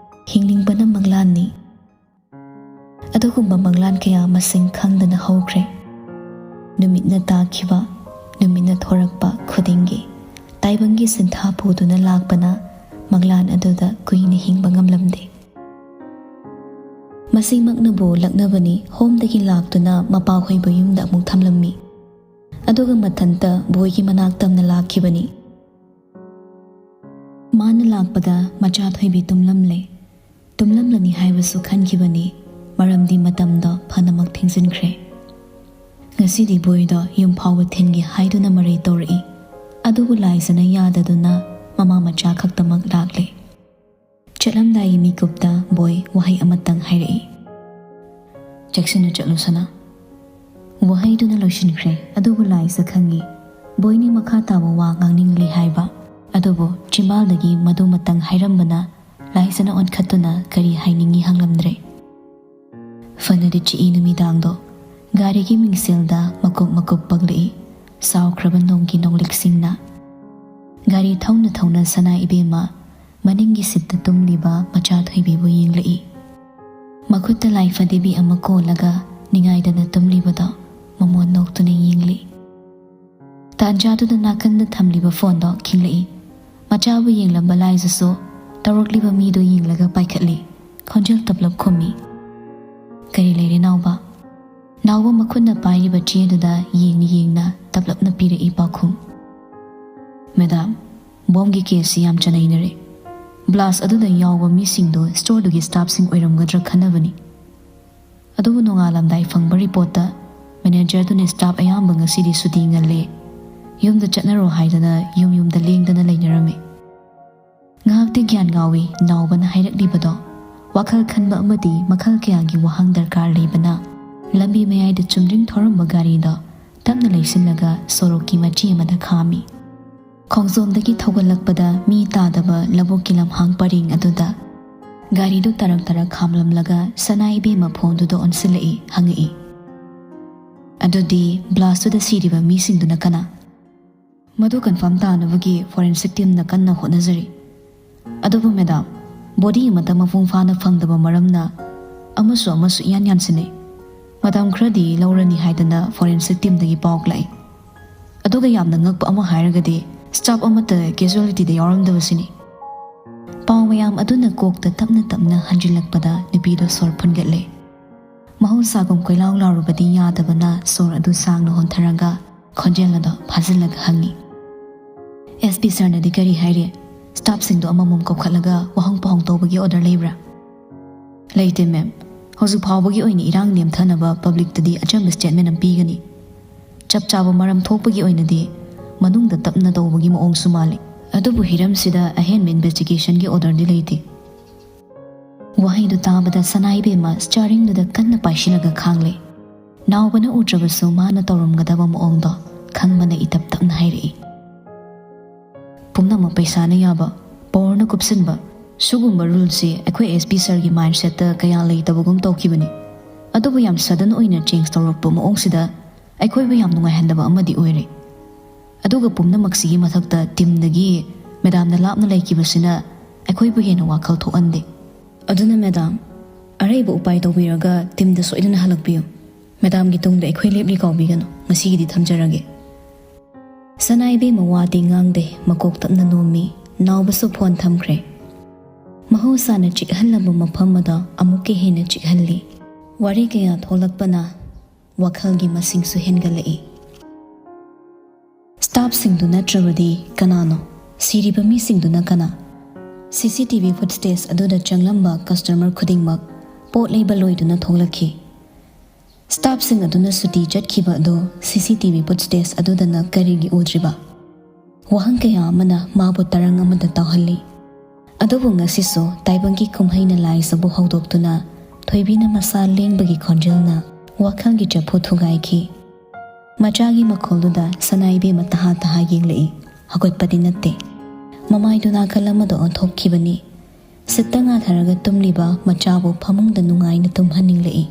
ꯍꯤꯡꯅꯤꯡꯕꯅ ꯃꯪꯂꯥꯟꯅꯤ꯫ ꯑꯗꯨꯒꯨꯝꯕ ꯃꯪꯂꯥꯟ ꯀꯌꯥ ꯃꯁꯤꯡ ꯈꯪꯗꯅ ꯍꯧꯈ꯭ꯔꯦ꯫ ꯅꯨꯃꯤꯠꯅ ꯇꯥꯈꯤꯕ, ꯅꯨꯃꯤꯠꯅ ꯊꯣꯔꯛꯄ ꯈꯨꯗꯤꯡꯒꯤ ꯇꯥꯏꯕꯪꯒꯤ ꯁꯤꯟꯊꯥ ꯄꯨꯗꯨꯅ ꯂꯥꯛꯄꯅ ꯃꯪꯂꯥꯟ ꯑꯗꯨꯗ ꯀꯨꯏꯅ ꯍꯤꯡꯕ ꯉꯝꯂꯝꯗꯦ꯫ ꯃꯁꯤꯃꯛꯅꯕꯨ ꯂꯛꯅꯕꯅꯤ ꯍꯣꯝꯗꯒꯤ ꯂꯥꯛꯇꯨꯅ ꯃꯄꯥ ꯍꯣꯏꯕ ꯌꯨꯝꯗ ꯑꯃꯨꯛ ꯊꯝꯂꯝꯃꯤ꯫ ꯑꯗꯨꯒ ꯃꯊꯟꯇ ꯕꯣꯏꯒꯤ ꯃꯅꯥꯛ ꯇꯝꯅ ꯂꯥꯛꯈꯤꯕꯅꯤ꯫ ꯃꯥꯅ ꯂꯥꯛꯄꯗ ꯃꯆꯥ ꯊꯣꯏꯕꯤ ꯇꯨꯝꯂꯝꯂꯦ꯫ ꯇꯨꯝꯂꯝꯂꯅꯤ ꯍꯥꯏꯕꯁꯨ ꯈꯟꯈꯤꯕꯅꯤ, ꯃꯔꯝꯗꯤ ꯃꯇꯝꯗꯣ ꯐꯅꯃꯛ ꯊꯦꯡꯖꯤꯟꯈ꯭ꯔꯦ꯫ ꯉꯁꯤꯗꯤ ꯕꯣꯏꯗꯣ ꯌꯨꯝ ꯐꯥꯎꯕ ꯊꯤꯟꯒꯦ ꯍꯥꯏꯗꯨꯅ ꯃꯔꯩ ꯇꯧꯔꯛꯏ꯫ ꯑꯗꯨꯕꯨ ꯂꯥꯏꯖꯅ ꯌꯥꯗꯗꯨꯅ ꯃꯃꯥ ꯃꯆꯥ ꯈꯛꯇꯃꯛ ꯂꯥꯛꯂꯦ꯫ ꯆꯠꯂꯝꯗꯥꯏꯒꯤ ꯃꯤꯀꯨꯞꯇ ꯕꯣꯏ ꯋꯥꯍꯩ ꯑꯃꯇꯪ ꯍꯥꯏꯔꯛꯏ, "ꯆꯦꯛꯁꯤꯟꯅ ꯆꯠꯂꯨ ꯁꯅꯥ꯫" ꯋꯥꯍꯩꯗꯨꯅ ꯂꯣꯏꯁꯤꯟꯈ꯭ꯔꯦ꯫ ꯑꯗꯨꯕꯨ ꯂꯥꯏꯖ ꯈꯪꯉꯤ, ꯕꯣꯏꯅꯤ ꯃꯈꯥ ꯇꯥꯕ ꯋꯥ ꯉꯥꯡꯅꯤꯡꯂꯤ ꯍꯥꯏꯕ, ꯑꯗꯨꯕꯨ ꯆꯤꯝꯕꯥꯜꯗꯒꯤ ꯃꯗꯨꯃꯇꯪ ꯍꯥꯏꯔꯝꯕꯅ ꯂꯥꯏꯖꯅ ꯑꯣꯟꯈꯠꯇꯨꯅ ꯀꯔꯤ ꯍꯥꯏꯅꯤꯡꯏ ꯍꯪꯂꯝꯗ꯭ꯔꯦ꯫ ꯐꯅꯗꯤ ꯆꯤꯛꯏ ꯅꯨꯃꯤꯗꯥꯡꯗꯣ꯫ ꯒꯥꯔꯤꯒꯤ ꯃꯤꯡꯁꯦꯜꯗ ꯃꯀꯨꯞ ꯃꯀꯨꯞ ꯄꯛꯂꯛꯏ ꯁꯥꯎꯈ꯭ꯔꯕ ꯅꯣꯡꯒꯤ ꯅꯣꯡꯂꯤꯛꯁꯤꯡꯅ꯫ ꯒꯥꯔꯤ ꯊꯧꯅ ꯊꯧꯅ ꯁꯅꯥ ꯏꯕꯦꯝꯃ ꯃꯅꯤꯡꯒꯤ ꯁꯤꯠꯇ ꯇꯨꯝꯂꯤꯕ ꯃꯆꯥ ꯊꯣꯏꯕꯤꯕꯨ ꯌꯦꯡꯂꯛꯏ꯫ ꯃꯈꯨꯠꯇ ꯂꯥꯏ ꯐꯗꯤꯕꯤ ꯑꯃ ꯀꯣꯜꯂꯒ ꯅꯤꯡꯉꯥꯏꯗꯅ ꯇꯨꯝꯂꯤꯕꯗꯣ ꯃꯃꯣꯟ ꯅꯣꯛꯇꯨꯅ ꯌꯦꯡꯂꯤ꯫ ꯇꯥꯟꯖꯥꯗꯨꯗ ꯅꯥꯀꯟꯗ ꯊꯝꯂꯤꯕ ꯐꯣꯟꯗꯣ ꯈꯤꯡꯂꯛꯏ꯫ ꯃꯆꯥꯕꯨ ꯌꯦꯡꯂꯝꯕ ꯂꯥꯏꯖꯁꯨ ꯇꯧꯔꯛꯂꯤꯕ ꯃꯤꯗꯨ ꯌꯦꯡꯂꯒ ꯄꯥꯏꯈꯠꯂꯤ꯫ ꯈꯣꯟꯖꯦꯜ ꯇꯞꯂꯞ ꯈꯨꯝꯃꯤ꯫ "ꯀꯔꯤ ꯂꯩꯔꯦ ꯅꯥꯎꯕ?" ꯅꯥꯎꯕ ꯃꯈꯨꯠꯅ ꯄꯥꯏꯔꯤꯕ ꯆꯦꯗꯨꯗ ꯌꯦꯡꯅ ꯌꯦꯡꯅ ꯇꯞꯂꯞꯅ ꯄꯤꯔꯛꯏ ꯄꯥꯎꯈꯨꯝ꯫ "ꯃꯦꯗꯥꯝ, ꯕꯣꯝꯒꯤ ꯀꯦꯁꯁꯤ ꯌꯥꯝ ꯆꯅꯩꯅꯔꯦ꯫ ꯕ꯭ꯂꯥꯁ ꯑꯗꯨꯗ ꯌꯥꯎꯕ ꯃꯤꯁꯤꯡꯗꯨ ꯁ꯭ꯇꯣꯔꯗꯨꯒꯤ ꯁ꯭ꯇꯥꯐꯁꯤꯡ ꯑꯣꯏꯔꯝꯒꯗ꯭ꯔꯥ ꯈꯟꯅꯕꯅꯤ꯫ ꯑꯗꯨꯕꯨ ꯅꯣꯡꯉꯥꯜꯂꯝꯗꯥꯏ ꯐꯪꯕ ꯔꯤꯄꯣꯔꯠꯇ ꯃꯦꯅꯦꯖꯔꯗꯨꯅ ꯁ꯭ꯇꯥꯐ ꯑꯌꯥꯝꯕ ꯉꯁꯤꯗꯤ ꯁꯨꯇꯤ ꯉꯜꯂꯦ, ꯌꯨꯝꯗ ꯆꯠꯅꯔꯣ ꯍꯥꯏꯗꯅ ꯌꯨꯝ ꯌꯨꯝꯗ ꯂꯦꯡꯗꯅ ꯂꯩꯅꯔꯝꯃꯤ꯫" ꯉꯥꯏꯍꯥꯛꯇꯤ ꯒ꯭ꯌꯥꯟ ꯉꯥꯎꯏ ꯅꯥꯎꯕꯅ ꯍꯥꯏꯔꯛꯂꯤꯕꯗꯣ꯫ ꯋꯥꯈꯜ ꯈꯟꯕ ꯑꯃꯗꯤ ꯃꯈꯜ ꯀꯌꯥꯒꯤ ꯋꯥꯍꯪ ꯗꯔꯀꯥꯔ ꯂꯩꯕꯅ ꯂꯝꯕꯤ ꯃꯌꯥꯏꯗ ꯆꯨꯝꯗ꯭ꯔꯤꯡ ꯊꯧꯔꯝꯕ ꯒꯥꯔꯤꯗꯣ ꯇꯞꯅ ꯂꯩꯁꯤꯜꯂꯒ ꯁꯣꯔꯣꯛꯀꯤ ꯃꯆꯤ ꯑꯃꯗ ꯈꯥꯝꯃꯤ꯫ ꯈꯣꯡꯖꯣꯝꯗꯒꯤ ꯊꯧꯒꯠꯂꯛꯄꯗ ꯃꯤ ꯇꯥꯗꯕ ꯂꯧꯕꯨꯛꯀꯤ ꯂꯝꯍꯥꯡ ꯄꯔꯦꯡ ꯑꯗꯨꯗ ꯒꯥꯔꯤꯗꯨ ꯇꯔꯛ ꯇꯔꯛ ꯈꯥꯝꯂꯝꯂꯒ ꯁꯅꯥ ꯏꯕꯦꯝꯃ ꯐꯣꯟꯗꯨꯗ ꯑꯣꯟꯁꯤꯜꯂꯛꯏ, ꯍꯪꯉꯛꯏ, "ꯑꯗꯨꯗꯤ ꯕ꯭ꯂꯥꯁꯇꯨꯗ ꯁꯤꯔꯤꯕ ꯃꯤꯁꯤꯡꯗꯨꯅ ꯀꯅꯥ?" "ꯃꯗꯨ ꯀꯟꯐꯥꯔꯝ ꯇꯥꯅꯕꯒꯤ ꯐꯣꯔꯦꯟꯁꯤꯛ ꯇꯤꯝꯅ ꯀꯟꯅ ꯍꯣꯠꯅꯖꯔꯤ꯫ ꯑꯗꯨꯕꯨ ꯃꯦꯗꯥꯝ, ꯕꯣꯗꯤ ꯑꯃꯠꯇ ꯃꯄꯨꯡ ꯐꯥꯅ ꯐꯪꯗꯕ ꯃꯔꯝꯅ ꯑꯃꯁꯨ ꯑꯃꯁꯨ ꯏꯌꯥꯟ ꯌꯥꯟꯁꯤꯟꯅꯩ꯫ ꯃꯇꯝ ꯈꯔꯗꯤ ꯂꯧꯔꯅꯤ ꯍꯥꯏꯗꯅ ꯐꯣꯔꯦꯟꯁꯤꯛ ꯇꯤꯝꯗꯒꯤ ꯄꯥꯎ ꯂꯥꯛꯏ꯫ ꯑꯗꯨꯒ ꯌꯥꯝꯅ ꯉꯛꯄ ꯑꯃ ꯍꯥꯏꯔꯒꯗꯤ ꯁ꯭ꯇꯥꯐ ꯑꯃꯠꯇ ꯀꯦꯖꯨꯋꯦꯂꯤꯇꯤꯗ ꯌꯥꯎꯔꯝꯗꯕꯁꯤꯅꯤ꯫" ꯄꯥꯎ ꯃꯌꯥꯝ ꯑꯗꯨꯅ ꯀꯣꯛꯇ ꯇꯞꯅ ꯇꯞꯅ ꯍꯟꯖꯤꯜꯂꯛꯄꯗ ꯅꯨꯄꯤꯗꯣ ꯁꯣꯔ ꯐꯨꯟꯒꯠꯂꯦ꯫ ꯃꯍꯧꯁꯥꯒꯨꯝ ꯀꯣꯏꯂꯥꯎ ꯂꯥꯎꯔꯨꯕꯗꯤ ꯌꯥꯗꯕꯅ ꯁꯣꯔ ꯑꯗꯨ ꯁꯥꯡꯅ ꯍꯣꯟꯊꯔꯒ ꯈꯣꯟꯖꯦꯜ ꯑꯗꯨ ꯐꯥꯖꯤꯜꯂꯒ ꯍꯪꯉꯤ, "ꯑꯦꯁ ꯄꯤ ꯁꯔꯅꯗꯤ ꯀꯔꯤ ꯍꯥꯏꯔꯤ? ꯁ꯭ꯇꯥꯐꯁꯤꯡꯗꯨ ꯑꯃꯃꯝ ꯀꯧꯈꯠꯂꯒ ꯋꯥꯍꯪ ꯄꯥꯎꯍꯪ ꯇꯧꯕꯒꯤ ꯑꯣꯔꯗꯔ ꯂꯩꯕ꯭ꯔꯥ?" "ꯂꯩꯇꯦ ꯃꯦꯝ꯫ ꯍꯧꯖꯤꯛ ꯐꯥꯎꯕꯒꯤ ꯑꯣꯏꯅ ꯏꯔꯥꯡ ꯅꯦꯝꯊꯅꯕ ꯄꯕ꯭ꯂꯤꯛꯇꯗꯤ ꯑꯆꯝꯕ ꯁ꯭ꯇꯦꯠꯃꯦꯟ ꯑꯃ ꯄꯤꯒꯅꯤ꯫ ꯆꯞ ꯆꯥꯕ ꯃꯔꯝ ꯊꯣꯛꯄꯒꯤ ꯑꯣꯏꯅꯗꯤ ꯃꯅꯨꯡꯗ ꯇꯞꯅ ꯇꯧꯕꯒꯤ ꯃꯑꯣꯡꯁꯨ ꯃꯥꯜꯂꯤ꯫ ꯑꯗꯨꯕꯨ ꯍꯤꯔꯝꯁꯤꯗ ꯑꯍꯦꯟꯕ ꯏꯟꯚꯦꯁꯇꯤꯒꯦꯁꯟꯒꯤ ꯑꯣꯔꯗꯔꯗꯤ ꯂꯩꯇꯦ꯫" ꯋꯥꯍꯩꯗꯨ ꯇꯥꯕꯗ ꯁꯅꯥ ꯏꯕꯦꯝꯃ ꯁ꯭ꯇꯤꯌꯥꯔꯤꯡꯗꯨꯗ ꯀꯟꯅ ꯄꯥꯏꯁꯤꯜꯂꯒ ꯈꯥꯡꯂꯦ꯫ ꯅꯥꯎꯕꯅ ꯎꯗ꯭ꯔꯕꯁꯨ ꯃꯥꯅ ꯇꯧꯔꯝꯒꯗꯕ ꯃꯑꯣꯡꯗꯣ ꯈꯪꯕꯅ ꯏꯇꯞ ꯇꯞꯅ ꯍꯥꯏꯔꯛꯏ꯫ "ꯄꯨꯝꯅꯃꯛ ꯄꯩꯁꯥꯅ ꯌꯥꯕ, ꯄꯥꯋꯔꯅ ꯀꯨꯞꯁꯤꯟꯕ, ꯁꯤꯒꯨꯝꯕ ꯔꯨꯜꯁꯤ ꯑꯩꯈꯣꯏ ꯑꯦꯁ ꯄꯤ ꯁꯥꯔꯒꯤ ꯃꯥꯏꯟꯁꯦꯠꯇ ꯀꯌꯥ ꯂꯩꯇꯕꯒꯨꯝ ꯇꯧꯈꯤꯕꯅꯤ꯫ ꯑꯗꯨꯕꯨ ꯌꯥꯝ ꯁꯗꯟ ꯑꯣꯏꯅ ꯆꯦꯟꯖ ꯇꯧꯔꯛꯄ ꯃꯑꯣꯡꯁꯤꯗ ꯑꯩꯈꯣꯏꯕꯨ ꯌꯥꯝ ꯅꯨꯡꯉꯥꯏꯍꯟꯗꯕ ꯑꯃꯗꯤ ꯑꯣꯏꯔꯦ꯫ ꯑꯗꯨꯒ ꯄꯨꯝꯅꯃꯛꯁꯤꯒꯤ ꯃꯊꯛꯇ ꯇꯤꯝꯗꯒꯤ ꯃꯦꯗꯥꯝꯅ ꯂꯥꯞꯅ ꯂꯩꯈꯤꯕꯁꯤꯅ ꯑꯩꯈꯣꯏꯕꯨ ꯍꯦꯟꯅ ꯋꯥꯈꯜ ꯊꯣꯛꯍꯟꯗꯦ꯫ ꯑꯗꯨꯅ ꯃꯦꯗꯥꯝ, ꯑꯔꯩꯕ ꯎꯄꯥꯏ ꯇꯧꯕꯤꯔꯒ ꯇꯤꯝꯗ ꯁꯣꯏꯗꯅ ꯍꯜꯂꯛꯄꯤꯌꯨ꯫ ꯃꯦꯗꯥꯝꯒꯤ ꯇꯨꯡꯗ ꯑꯩꯈꯣꯏ ꯂꯦꯞꯂꯤ, ꯀꯥꯎꯕꯤꯒꯅꯨ꯫ ꯉꯁꯤꯒꯤꯗꯤ ꯊꯝꯖꯔꯒꯦ꯫" ꯁꯅꯥ ꯏꯕꯦꯝꯃ ꯋꯥꯗꯤ ꯉꯥꯡꯗꯦ, ꯃꯀꯣꯛ ꯇꯞꯅ ꯅꯣꯝꯃꯤ꯫ ꯅꯥꯎꯕꯁꯨ ꯐꯣꯟ ꯊꯝꯈ꯭ꯔꯦ꯫ ꯃꯍꯧꯁꯥꯅ ꯆꯤꯛꯍꯜꯂꯝꯕ ꯃꯐꯝ ꯑꯗꯣ ꯑꯃꯨꯛꯀ ꯍꯦꯟꯅ ꯆꯤꯛꯍꯜꯂꯤ꯫ ꯋꯥꯔꯤ ꯀꯌꯥ ꯊꯣꯛꯂꯛꯄꯅ ꯋꯥꯈꯜꯒꯤ ꯃꯁꯤꯡꯁꯨ ꯍꯦꯟꯒꯠꯂꯛꯏ꯫ ꯁ꯭ꯇꯥꯐꯁꯤꯡꯗꯨ ꯅꯠꯇ꯭ꯔꯕꯗꯤ ꯀꯅꯥꯅꯣ? ꯁꯤꯔꯤꯕ ꯃꯤꯁꯤꯡꯗꯨꯅ ꯀꯅꯥ? ꯁꯤ ꯁꯤ ꯇꯤ ꯚꯤ ꯐꯨꯠꯁꯇꯦꯖ ꯑꯗꯨꯗ ꯆꯪꯂꯝꯕ ꯀꯁꯇꯃꯔ ꯈꯨꯗꯤꯡꯃꯛ ꯄꯣꯠ ꯂꯩꯕ ꯂꯣꯏꯗꯨꯅ ꯊꯣꯛꯂꯛꯈꯤ꯫ ꯁ꯭ꯇꯥꯐꯁꯤꯡ ꯑꯗꯨꯅ ꯁꯨꯇꯤ ꯆꯠꯈꯤꯕ ꯑꯗꯨ ꯁꯤ ꯁꯤ ꯇꯤ ꯚꯤ ꯐꯨꯠꯁꯇꯦꯖ ꯑꯗꯨꯗꯅ ꯀꯔꯤꯒꯤ ꯎꯗ꯭ꯔꯤꯕ? ꯋꯥꯍꯪ ꯀꯌꯥ ꯑꯃꯅ ꯃꯥꯕꯨ ꯇꯔꯪ ꯑꯃꯗ ꯇꯥꯎꯍꯜꯂꯤ꯫ ꯑꯗꯨꯕꯨ ꯉꯁꯤꯁꯨ ꯇꯥꯏꯕꯪꯒꯤ ꯀꯨꯝꯍꯩꯅ ꯂꯥꯏꯖꯕꯨ ꯍꯧꯗꯣꯛꯇꯨꯅ ꯊꯣꯏꯕꯤꯅ ꯃꯁꯥ ꯂꯦꯡꯕꯒꯤ ꯈꯣꯟꯖꯦꯜꯅ ꯋꯥꯈꯜꯒꯤ ꯆꯐꯨ ꯊꯨꯒꯥꯏꯈꯤ꯫ ꯃꯆꯥꯒꯤ ꯃꯈꯣꯜꯗꯨꯗ ꯁꯅꯥ ꯏꯕꯦꯝꯃ ꯇꯍꯥ ꯇꯍꯥ ꯌꯦꯡꯂꯛꯏ꯫ ꯍꯧꯒꯠꯄꯗꯤ ꯅꯠꯇꯦ꯫ ꯃꯃꯥꯏꯗꯨ ꯅꯥꯀꯜ ꯑꯃꯗ ꯑꯣꯟꯊꯣꯛꯈꯤꯕꯅꯤ꯫ ꯁꯤꯠꯇ ꯉꯥꯊꯔꯒ ꯇꯨꯝꯂꯤꯕ ꯃꯆꯥꯕꯨ ꯐꯃꯨꯡꯗ ꯅꯨꯡꯉꯥꯏꯅ ꯇꯨꯝꯍꯟꯅꯤꯡꯂꯛꯏ꯫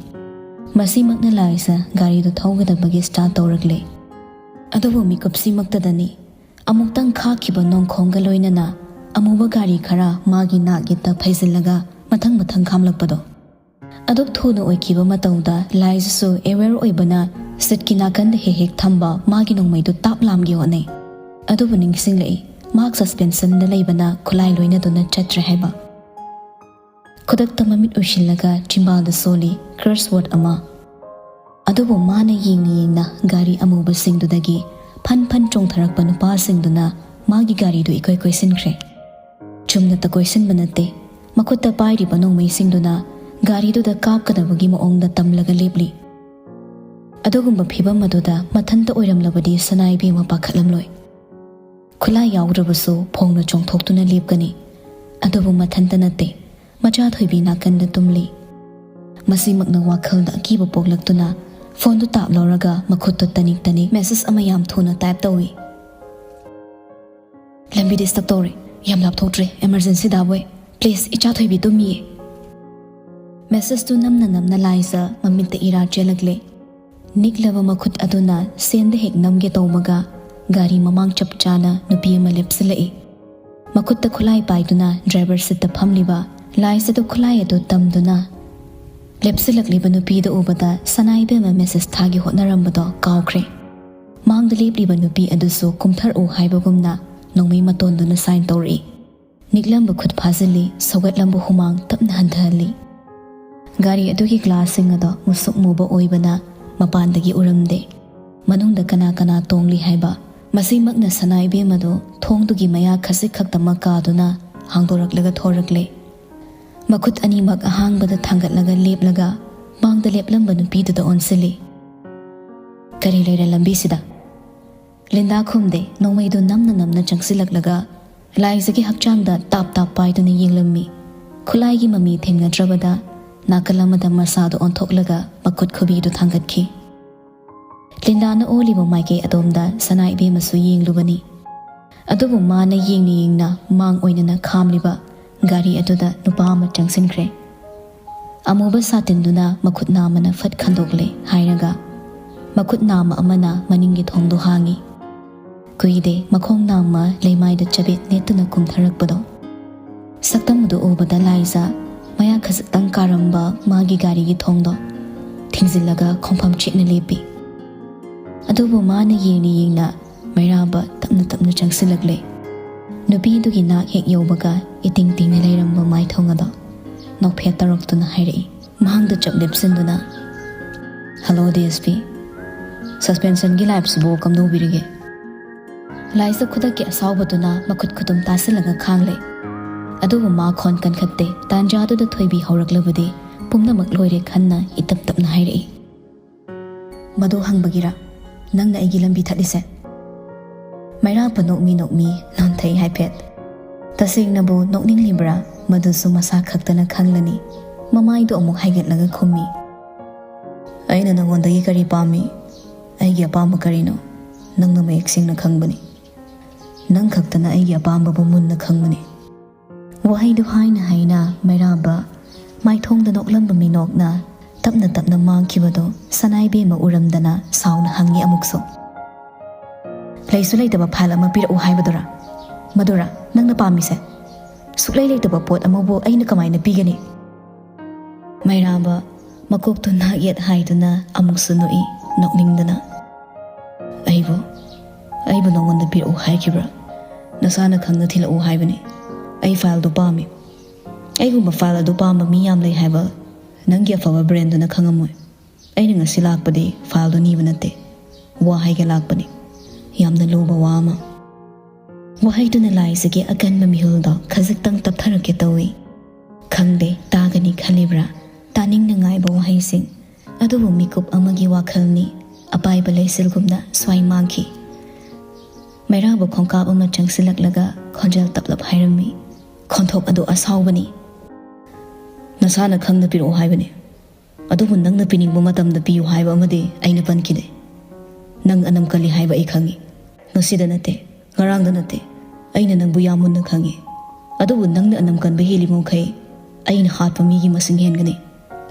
ꯃꯁꯤꯃꯛꯅ ꯂꯥꯏꯖ ꯒꯥꯔꯤꯗꯨ ꯊꯧꯒꯗꯕꯒꯤ ꯁ꯭ꯇꯥꯔꯠ ꯇꯧꯔꯛꯂꯦ꯫ ꯑꯗꯨꯕꯨ ꯃꯤꯀꯨꯞꯁꯤꯃꯛꯇꯗꯅꯤ ꯑꯃꯨꯛꯇꯪ ꯈꯥꯛꯈꯤꯕ ꯅꯣꯡꯈꯣꯡꯒ ꯂꯣꯏꯅꯅ ꯑꯃꯨꯕ ꯒꯥꯔꯤ ꯈꯔ ꯃꯥꯒꯤ ꯅꯥꯛ ꯌꯦꯠꯇ ꯐꯩꯖꯤꯜꯂꯒ ꯃꯊꯪ ꯃꯊꯪ ꯈꯥꯝꯂꯛꯄꯗꯣ꯫ ꯑꯗꯨꯛ ꯊꯨꯅ ꯑꯣꯏꯈꯤꯕ ꯃꯇꯧꯗ ꯂꯥꯏꯖꯁꯨ ꯑꯦꯋꯦꯌꯔ ꯑꯣꯏꯕꯅ ꯁꯤꯠꯀꯤ ꯅꯥꯀꯟꯗ ꯍꯦꯛ ꯍꯦꯛ ꯊꯝꯕ ꯃꯥꯒꯤ ꯅꯣꯡꯃꯩꯗꯨ ꯇꯥꯞ ꯂꯥꯝꯒꯦ ꯍꯣꯠꯅꯩ꯫ ꯑꯗꯨꯕꯨ ꯅꯤꯡꯁꯤꯡꯂꯛꯏ, ꯃꯍꯥꯛ ꯁꯁꯄꯦꯟꯁꯟꯗ ꯂꯩꯕꯅ ꯈꯨꯠꯂꯥꯏ ꯂꯣꯏꯅꯗꯨꯅ ꯆꯠꯇ꯭ꯔꯦ ꯍꯥꯏꯕ꯫ ꯈꯨꯗꯛꯇ ꯃꯃꯤꯠ ꯎꯏꯁꯤꯜꯂꯒ ꯆꯤꯝꯕꯥꯜꯗ ꯁꯣꯜꯂꯤ ꯀꯔꯁ ꯋꯥꯔꯗ ꯑꯃ꯫ ꯑꯗꯨꯕꯨ ꯃꯥꯅ ꯌꯦꯡꯅ ꯌꯦꯡꯅ ꯒꯥꯔꯤ ꯑꯃꯨꯕꯁꯤꯡꯗꯨꯗꯒꯤ ꯐꯟ ꯐꯟ ꯆꯣꯡꯊꯔꯛꯄ ꯅꯨꯄꯥꯁꯤꯡꯗꯨꯅ ꯃꯥꯒꯤ ꯒꯥꯔꯤꯗꯨ ꯏꯀꯣꯏ ꯀꯣꯏꯁꯤꯟꯈ꯭ꯔꯦ꯫ ꯆꯨꯝꯅꯇ ꯀꯣꯏꯁꯤꯟꯕ ꯅꯠꯇꯦ, ꯃꯈꯨꯠꯇ ꯄꯥꯏꯔꯤꯕ ꯅꯣꯡꯃꯩꯁꯤꯡꯗꯨꯅ ꯒꯥꯔꯤꯗꯨꯗ ꯀꯥꯞꯀꯗꯕꯒꯤ ꯃꯑꯣꯡꯗ ꯇꯝꯂꯒ ꯂꯦꯞꯂꯤ꯫ ꯑꯗꯨꯒꯨꯝꯕ ꯐꯤꯚꯝ ꯑꯗꯨꯗ ꯃꯊꯟꯇ ꯑꯣꯏꯔꯝꯂꯕꯗꯤ ꯁꯅꯥ ꯏꯕꯦꯝꯃ ꯄꯥꯈꯠꯂꯝꯂꯣꯏ꯫ ꯈꯨꯠꯂꯥꯏ ꯌꯥꯎꯗ꯭ꯔꯕꯁꯨ ꯐꯣꯡꯅ ꯆꯣꯡꯊꯣꯛꯇꯨꯅ ꯂꯦꯞꯀꯅꯤ꯫ ꯑꯗꯨꯕꯨ ꯃꯊꯟꯇ ꯅꯠꯇꯦ, ꯃꯆꯥ ꯊꯣꯏꯕꯤ ꯅꯥꯀꯟꯗ ꯇꯨꯝꯂꯤ꯫ ꯃꯁꯤꯃꯛꯅ ꯋꯥꯈꯜꯗ ꯑꯀꯤꯕ ꯄꯣꯛꯂꯛꯇꯨꯅ ꯐꯣꯟꯗꯨ ꯇꯥꯞ ꯂꯧꯔꯒ ꯃꯈꯨꯠꯇꯨ ꯇꯅꯤꯛ ꯇꯅꯤꯛ ꯃꯦꯁꯦꯖ ꯑꯃ ꯌꯥꯝ ꯊꯨꯅ ꯇꯥꯏꯞ ꯇꯧꯏ꯫ "ꯂꯝꯕꯤ ꯗꯤꯁꯇꯔꯕ ꯇꯧꯔꯦ, ꯌꯥꯝ ꯂꯥꯞꯊꯣꯛꯇ꯭ꯔꯦ, ꯑꯦꯃꯔꯖꯦꯟꯁꯤ ꯗꯥꯕꯣꯏ, ꯄ꯭ꯂꯤꯖ ꯏꯆꯥ ꯊꯣꯏꯕꯤ ꯇꯨꯝꯃꯤꯌꯦ"꯫ ꯃꯦꯁꯦꯖꯇꯨ ꯅꯝꯅ ꯅꯝꯅ ꯂꯥꯏꯖ ꯃꯃꯤꯠꯇ ꯏꯔꯥ ꯆꯦꯜꯂꯛꯂꯦ꯫ ꯅꯤꯛꯂꯕ ꯃꯈꯨꯠ ꯑꯗꯨꯅ ꯁꯦꯟꯗ ꯍꯦꯛ ꯅꯝꯒꯦ ꯇꯧꯕꯒ ꯒꯥꯔꯤ ꯃꯃꯥꯡ ꯆꯞ ꯆꯥꯅ ꯅꯨꯄꯤ ꯑꯃ ꯂꯦꯞꯁꯤꯜꯂꯛꯏ꯫ ꯃꯈꯨꯠꯇ ꯈꯨꯠꯂꯥꯏ ꯄꯥꯏꯗꯨꯅ ꯗ꯭ꯔꯥꯏꯚꯔ ꯁꯤꯠꯇ ꯐꯝꯂꯤꯕ ꯂꯥꯏꯖꯗꯨ ꯈꯨꯠꯂꯥꯏ ꯑꯗꯨ ꯇꯝꯗꯨꯅ ꯂꯦꯞꯁꯤꯜꯂꯛꯂꯤꯕ ꯅꯨꯄꯤꯗꯨ ꯎꯕꯗ ꯁꯅꯥ ꯏꯕꯦꯝꯃ ꯃꯦꯁꯦꯖ ꯊꯥꯒꯦ ꯍꯣꯠꯅꯔꯝꯕꯗꯣ ꯀꯥꯎꯈ꯭ꯔꯦ꯫ ꯃꯥꯡꯗ ꯂꯦꯞꯂꯤꯕ ꯅꯨꯄꯤ ꯑꯗꯨꯁꯨ ꯀꯨꯝꯊꯔꯛꯎ ꯍꯥꯏꯕꯒꯨꯝꯅ ꯅꯣꯡꯃꯩ ꯃꯇꯣꯟꯗꯨꯅ ꯁꯥꯏꯟ ꯇꯧꯔꯛꯏ꯫ ꯅꯤꯛꯂꯝꯕ ꯈꯨꯠ ꯐꯥꯖꯤꯜꯂꯤ, ꯁꯧꯒꯠꯂꯝꯕ ꯍꯨꯃꯥꯡ ꯇꯞꯅ ꯍꯟꯊꯍꯜꯂꯤ꯫ ꯒꯥꯔꯤ ꯑꯗꯨꯒꯤ ꯒ꯭ꯂꯥꯁꯁꯤꯡ ꯑꯗꯣ ꯃꯨꯁꯨꯛ ꯃꯨꯕ ꯑꯣꯏꯕꯅ ꯃꯄꯥꯟꯗꯒꯤ ꯎꯔꯝꯗꯦ꯫ ꯃꯅꯨꯡꯗ ꯀꯅꯥ ꯀꯅꯥ ꯇꯣꯡꯂꯤ ꯍꯥꯏꯕ, ꯃꯁꯤꯃꯛꯅ ꯁꯅꯥ ꯏꯕꯦꯝꯃꯗꯨ ꯊꯣꯡꯗꯨꯒꯤ ꯃꯌꯥ ꯈꯖꯤꯛ ꯈꯛꯇꯃꯛ ꯀꯥꯗꯨꯅ ꯍꯥꯡꯗꯣꯔꯛꯂꯒ ꯊꯣꯔꯛꯂꯦ꯫ ꯃꯈꯨꯠ ꯑꯅꯤꯃꯛ ꯑꯍꯥꯡꯕꯗ ꯊꯥꯡꯒꯠꯂꯒ ꯂꯦꯞꯂꯒ ꯃꯥꯡꯗ ꯂꯦꯞꯂꯝꯕ ꯅꯨꯄꯤꯗꯨꯗ ꯑꯣꯟꯁꯤꯜꯂꯤ꯫ "ꯀꯔꯤ ꯂꯩꯔꯦ ꯂꯝꯕꯤꯁꯤꯗ?" ꯂꯤꯟꯗꯥ ꯈꯨꯝꯗꯦ, ꯅꯣꯡꯃꯩꯗꯨ ꯅꯝꯅ ꯅꯝꯅ ꯆꯪꯁꯤꯜꯂꯛꯂꯒ ꯂꯥꯏꯖꯒꯤ ꯍꯛꯆꯥꯡꯗ ꯇꯥꯞ ꯇꯥꯞ ꯄꯥꯏꯗꯨꯅ ꯌꯦꯡꯂꯝꯃꯤ꯫ ꯈꯨꯠꯂꯥꯏꯒꯤ ꯃꯃꯤ ꯊꯦꯡꯅꯗ꯭ꯔꯕꯗ ꯅꯥꯀꯜ ꯑꯃꯗ ꯃꯁꯥꯗꯨ ꯑꯣꯟꯊꯣꯛꯂꯒ ꯃꯈꯨꯠ ꯈꯨꯕꯤꯗꯨ ꯊꯥꯡꯒꯠꯈꯤ꯫ ꯂꯤꯟꯗꯥꯅ ꯑꯣꯜꯂꯤꯕ ꯃꯥꯏꯀꯩ ꯑꯗꯣꯝꯗ ꯁꯅꯥ ꯏꯕꯦꯝꯃꯁꯨ ꯌꯦꯡꯂꯨꯕꯅꯤ꯫ ꯑꯗꯨꯕꯨ ꯃꯥꯅ ꯌꯦꯡꯅ ꯌꯦꯡꯅ ꯃꯥꯡ ꯑꯣꯏꯅꯅ ꯈꯥꯝꯂꯤꯕ ꯒꯥꯔꯤ ꯑꯗꯨꯗ ꯅꯨꯄꯥ ꯑꯃ ꯆꯪꯁꯤꯟꯈ꯭ꯔꯦ꯫ ꯑꯃꯨꯕ ꯁꯥꯇꯤꯟꯗꯨꯅ ꯃꯈꯨꯠ ꯅꯥꯝꯃꯅ ꯐꯠ ꯈꯟꯗꯣꯛꯂꯦ ꯍꯥꯏꯔꯒ ꯃꯈꯨꯠ ꯅꯥꯝꯃ ꯑꯃꯅ ꯃꯅꯤꯡꯒꯤ ꯊꯣꯡꯗꯨ ꯍꯥꯡꯉꯤ꯫ ꯀꯨꯏꯗꯦ ꯃꯈꯣꯡ ꯅꯥꯝꯃ ꯂꯩꯃꯥꯏꯗ ꯆꯕꯦꯠ ꯅꯦꯠꯇꯨꯅ ꯀꯨꯝꯊꯔꯛꯄꯗꯣ꯫ ꯁꯛꯇꯝ ꯑꯗꯨ ꯎꯕꯗ ꯂꯥꯏꯖ ꯃꯌꯥ ꯈꯖꯤꯛꯇꯪ ꯀꯥꯔꯝꯕ ꯃꯥꯒꯤ ꯒꯥꯔꯤꯒꯤ ꯊꯣꯡꯗꯣ ꯊꯤꯡꯖꯤꯜꯂꯒ ꯈꯣꯡꯐꯝ ꯆꯦꯠꯅ ꯂꯦꯞꯄꯤ꯫ ꯑꯗꯨꯕꯨ ꯃꯥꯅ ꯌꯦꯡꯅ ꯌꯦꯡꯅ ꯃꯩꯔꯥꯕ ꯇꯞꯅ ꯇꯞꯅ ꯆꯪꯁꯤꯜꯂꯛꯂꯦ꯫ ꯅꯨꯄꯤꯗꯨꯒꯤ ꯅꯥꯛ ꯍꯦꯛ ꯌꯧꯕꯒ ꯏꯇꯤꯡ ꯇꯤꯡꯅ ꯂꯩꯔꯝꯕ ꯃꯥꯏꯊꯣꯡ ꯑꯗꯣ ꯅꯣꯛꯐꯦꯠ ꯇꯧꯔꯛꯇꯨꯅ ꯍꯥꯏꯔꯛꯏ, ꯃꯍꯥꯛꯗ ꯆꯞ ꯂꯦꯞꯁꯤꯟꯗꯨꯅ, "ꯍꯜꯂꯣ ꯗꯤ ꯑꯦꯁ ꯄꯤ, ꯁꯁꯄꯦꯟꯁꯟꯒꯤ ꯂꯥꯏꯐꯁꯤꯕꯨ ꯀꯝꯗꯧꯕꯤꯔꯤꯒꯦ?" ꯂꯥꯏꯖ ꯈꯨꯗꯛꯀꯤ ꯑꯁꯥꯎꯕꯗꯨꯅ ꯃꯈꯨꯠ ꯈꯨꯇꯨꯝ ꯇꯥꯁꯤꯜꯂꯒ ꯈꯥꯡꯂꯦ꯫ ꯑꯗꯨꯕꯨ ꯃꯥ ꯈꯣꯟ ꯀꯟꯈꯠꯇꯦ꯫ ꯇꯥꯟꯖꯥꯗꯨꯗ ꯊꯣꯏꯕꯤ ꯍꯧꯔꯛꯂꯕꯗꯤ ꯄꯨꯝꯅꯃꯛ ꯂꯣꯏꯔꯦ ꯈꯟꯅ ꯏꯇꯞ ꯇꯞꯅ ꯍꯥꯏꯔꯛꯏ, "ꯃꯗꯨ ꯍꯪꯕꯒꯤꯔ ꯅꯪꯅ ꯑꯩꯒꯤ ꯂꯝꯕꯤ ꯊꯠꯂꯤꯁꯦ?" ꯃꯩꯔꯥꯞꯄ ꯅꯣꯛꯃꯤ ꯅꯣꯛꯃꯤ ꯅꯣꯟꯊꯩ ꯍꯥꯏꯐꯦꯠ꯫ ꯇꯁꯦꯡꯅꯕꯨ ꯅꯣꯛꯅꯤꯡꯂꯤꯕ꯭ꯔꯥ? ꯃꯗꯨꯁꯨ ꯃꯁꯥ ꯈꯛꯇꯅ ꯈꯪꯂꯅꯤ꯫ ꯃꯃꯥꯏꯗꯨ ꯑꯃꯨꯛ ꯍꯥꯏꯒꯠꯂꯒ ꯈꯨꯝꯃꯤ, "ꯑꯩꯅ ꯅꯉꯣꯟꯗꯒꯤ ꯀꯔꯤ ꯄꯥꯝꯃꯤ? ꯑꯩꯒꯤ ꯑꯄꯥꯝꯕ ꯀꯔꯤꯅꯣ? ꯅꯪꯅ ꯃꯌꯦꯛ ꯁꯦꯡꯅ ꯈꯪꯕꯅꯤ꯫ ꯅꯪ ꯈꯛꯇꯅ ꯑꯩꯒꯤ ꯑꯄꯥꯝꯕꯕꯨ ꯃꯨꯟꯅ ꯈꯪꯕꯅꯤ꯫" ꯋꯥꯍꯩꯗꯨ ꯍꯥꯏꯅ ꯍꯥꯏꯅ ꯃꯩꯔꯥꯕ ꯃꯥꯏꯊꯣꯡꯗ ꯅꯣꯛꯂꯝꯕ ꯃꯤꯅꯣꯛꯅ ꯇꯞꯅ ꯇꯞꯅ ꯃꯥꯡꯈꯤꯕꯗꯨ ꯁꯅꯥꯏꯕꯦꯝꯃ ꯎꯔꯝꯗꯅ ꯁꯥꯎꯅ ꯍꯪꯉꯤ ꯑꯃꯨꯛꯁꯨ꯫ "ꯂꯩꯁꯨ ꯂꯩꯇꯕ ꯐꯥꯏꯜ ꯑꯃ ꯄꯤꯔꯛꯎ ꯍꯥꯏꯕꯗꯨꯔꯥ? ꯃꯗꯨꯔꯥ ꯅꯪꯅ ꯄꯥꯝꯃꯤꯁꯦ? ꯁꯨꯛꯂꯩ ꯂꯩꯇꯕ ꯄꯣꯠ ꯑꯃꯕꯨ ꯑꯩꯅ ꯀꯃꯥꯏꯅ ꯄꯤꯒꯅꯤ?" ꯃꯩꯔꯥꯕ ꯃꯀꯣꯛꯇꯨ ꯅꯥꯛ ꯌꯦꯠ ꯍꯥꯏꯗꯨꯅ ꯑꯃꯨꯛꯁꯨ ꯅꯣꯛꯏ, ꯅꯣꯛꯅꯤꯡꯗꯅ꯫ "ꯑꯩꯕꯨ, ꯑꯩꯕꯨ ꯅꯉꯣꯟꯗ ꯄꯤꯔꯛꯎ ꯍꯥꯏꯈꯤꯕ꯭ꯔꯥ? ꯅꯁꯥꯅ ꯈꯪꯅ ꯊꯤꯜꯂꯛꯎ ꯍꯥꯏꯕꯅꯤ꯫ ꯑꯩ ꯐꯥꯏꯜꯗꯨ ꯄꯥꯝꯃꯤ꯫ ꯑꯩꯒꯨꯝꯕ ꯐꯥꯏꯜ ꯑꯗꯨ ꯄꯥꯝꯕ ꯃꯤ ꯌꯥꯝ ꯂꯩ ꯍꯥꯏꯕ ꯅꯪꯒꯤ ꯑꯐꯕ ꯕ꯭ꯔꯦꯟꯗꯨꯅ ꯈꯪꯉꯝꯃꯣꯏ꯫ ꯑꯩꯅ ꯉꯁꯤ ꯂꯥꯛꯄꯗꯤ ꯐꯥꯏꯜꯗꯨ ꯅꯤꯕ ꯅꯠꯇꯦ, ꯋꯥ ꯍꯥꯏꯒꯦ ꯂꯥꯛꯄꯅꯤ꯫ ꯌꯥꯝꯅ ꯂꯨꯕ ꯋꯥ ꯑꯃ꯫" ꯋꯥꯍꯩꯗꯨꯅ ꯂꯥꯏꯖꯒꯤ ꯑꯀꯟꯕ ꯃꯤꯍꯨꯜꯗꯣ ꯈꯖꯤꯛꯇꯪ ꯇꯞꯊꯔꯛꯀꯦ ꯇꯧꯏ꯫ ꯈꯪꯗꯦ, ꯇꯥꯒꯅꯤ ꯈꯜꯂꯤꯕ꯭ꯔꯥ? ꯇꯥꯅꯤꯡꯅ ꯉꯥꯏꯕ ꯋꯥꯍꯩꯁꯤꯡ꯫ ꯑꯗꯨꯕꯨ ꯃꯤꯀꯨꯞ ꯑꯃꯒꯤ ꯋꯥꯈꯜꯅꯤ꯫ ꯑꯄꯥꯏꯕ ꯂꯩꯆꯤꯜꯒꯨꯝꯅ ꯁ꯭ꯋꯥꯏ ꯃꯥꯡꯈꯤ꯫ ꯃꯩꯔꯥꯕ ꯈꯣꯡꯀꯥꯞ ꯑꯃ ꯆꯪꯁꯤꯜꯂꯛꯂꯒ ꯈꯣꯟꯖꯦꯜ ꯇꯞꯂꯞ ꯍꯥꯏꯔꯝꯃꯤ, "ꯈꯣꯟꯊꯣꯛ ꯑꯗꯨ ꯑꯁꯥꯎꯕꯅꯤ꯫" "ꯅꯁꯥꯅ ꯈꯪꯅ ꯄꯤꯔꯛꯑꯣ ꯍꯥꯏꯕꯅꯤ꯫ ꯑꯗꯨꯕꯨ ꯅꯪꯅ ꯄꯤꯅꯤꯡꯕ ꯃꯇꯝꯗ ꯄꯤꯌꯨ ꯍꯥꯏꯕ ꯑꯃꯗꯤ ꯑꯩꯅ ꯄꯟꯈꯤꯗꯦ꯫ ꯅꯪ ꯑꯅꯝ ꯀꯜꯂꯤ ꯍꯥꯏꯕ ꯑꯩ ꯈꯪꯏ꯫ ꯉꯁꯤꯗ ꯅꯠꯇꯦ, ꯉꯔꯥꯡꯗ ꯅꯠꯇꯦ, ꯑꯩꯅ ꯅꯪꯕꯨ ꯌꯥꯝ ꯃꯨꯟꯅ ꯈꯪꯏ꯫ ꯑꯗꯨꯕꯨ ꯅꯪꯅ ꯑꯅꯝ ꯀꯟꯕ ꯍꯦꯜꯂꯤꯕ ꯃꯈꯩ ꯑꯩꯅ ꯍꯥꯠꯄ ꯃꯤꯒꯤ ꯃꯁꯤꯡ ꯍꯦꯟꯒꯅꯤ꯫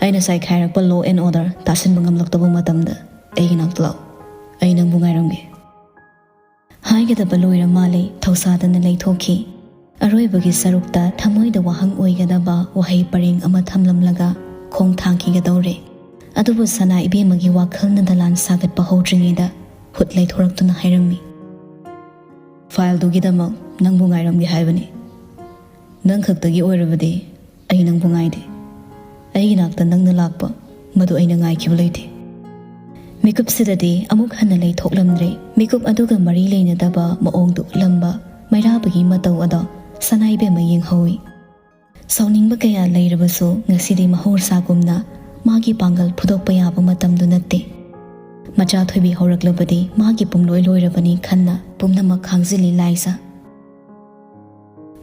ꯑꯩꯅ ꯆꯥꯏꯈꯥꯏꯔꯛꯄ law and order ꯇꯥꯁꯤꯟꯕ ꯉꯝꯂꯛꯇꯕ ꯃꯇꯝꯗ ꯑꯩꯒꯤ ꯅꯥꯛꯇ ꯂꯥꯛꯎ꯫ ꯑꯩ ꯅꯪꯕꯨ ꯉꯥꯏꯔꯝꯒꯦ꯫" ꯍꯥꯏꯒꯗꯕ ꯂꯣꯏꯔ ꯃꯥꯜꯂꯦ, ꯊꯧꯁꯥꯗꯅ ꯂꯩꯊꯣꯛꯈꯤ꯫ ꯑꯔꯣꯏꯕꯒꯤ ꯁꯔꯨꯛꯇ ꯊꯃꯣꯏꯗ ꯋꯥꯍꯪ ꯑꯣꯏꯒꯗꯕ ꯋꯥꯍꯩ ꯄꯔꯦꯡ ꯑꯃ ꯊꯝꯂꯝꯂꯒ ꯈꯣꯡ ꯊꯥꯡꯈꯤꯒꯗꯧꯔꯦ꯫ ꯑꯗꯨꯕꯨ ꯁꯅꯥ ꯏꯕꯦꯝꯃꯒꯤ ꯋꯥꯈꯜꯅ ꯗꯂꯥꯟ ꯁꯥꯒꯠꯄ ꯍꯧꯗ꯭ꯔꯤꯉꯩꯗ ꯍꯨꯠ ꯂꯩꯊꯣꯔꯛꯇꯨꯅ ꯍꯥꯏꯔꯝꯃꯤ, "ꯐꯥꯏꯜꯗꯨꯒꯤꯗꯃꯛ ꯅꯪꯕꯨ ꯉꯥꯏꯔꯝꯒꯦ ꯍꯥꯏꯕꯅꯤ꯫ ꯅꯪ ꯈꯛꯇꯒꯤ ꯑꯣꯏꯔꯕꯗꯤ ꯑꯩ ꯅꯪꯕꯨ ꯉꯥꯏꯗꯦ꯫ ꯑꯩꯒꯤ ꯅꯥꯛꯇ ꯅꯪꯅ ꯂꯥꯛꯄ, ꯃꯗꯨ ꯑꯩꯅ ꯉꯥꯏꯈꯤꯕ ꯂꯩꯇꯦ꯫" ꯃꯤꯀꯨꯞꯁꯤꯗꯗꯤ ꯑꯃꯨꯛ ꯍꯟꯅ ꯂꯩꯊꯣꯛꯂꯝꯗ꯭ꯔꯦ꯫ ꯃꯤꯀꯨꯞ ꯑꯗꯨꯒ ꯃꯔꯤ ꯂꯩꯅꯗꯕ ꯃꯑꯣꯡꯗ ꯎꯠꯂꯝꯕ ꯃꯩꯔꯥꯕꯒꯤ ꯃꯇꯧ ꯑꯗꯣ ꯁꯅꯥꯏꯕꯦꯝꯃ ꯌꯦꯡꯍꯧꯏ꯫ ꯁꯥꯎꯅꯤꯡꯕ ꯀꯌꯥ ꯂꯩꯔꯕꯁꯨ ꯉꯁꯤꯗꯤ ꯃꯍꯧꯁꯥꯒꯨꯝꯅ ꯃꯥꯒꯤ ꯄꯥꯡꯒꯜ ꯐꯨꯗꯣꯛꯄ ꯌꯥꯕ ꯃꯇꯝꯗꯨ ꯅꯠꯇꯦ꯫ ꯃꯆꯥ ꯊꯣꯏꯕꯤ ꯍꯧꯔꯛꯂꯕꯗꯤ ꯃꯥꯒꯤ ꯄꯨꯡꯂꯣꯏ ꯂꯣꯏꯔꯕꯅꯤ ꯈꯟꯅ ꯄꯨꯝꯅꯃꯛ ꯈꯥꯡꯖꯤꯜꯂꯤ ꯂꯥꯏꯖ꯫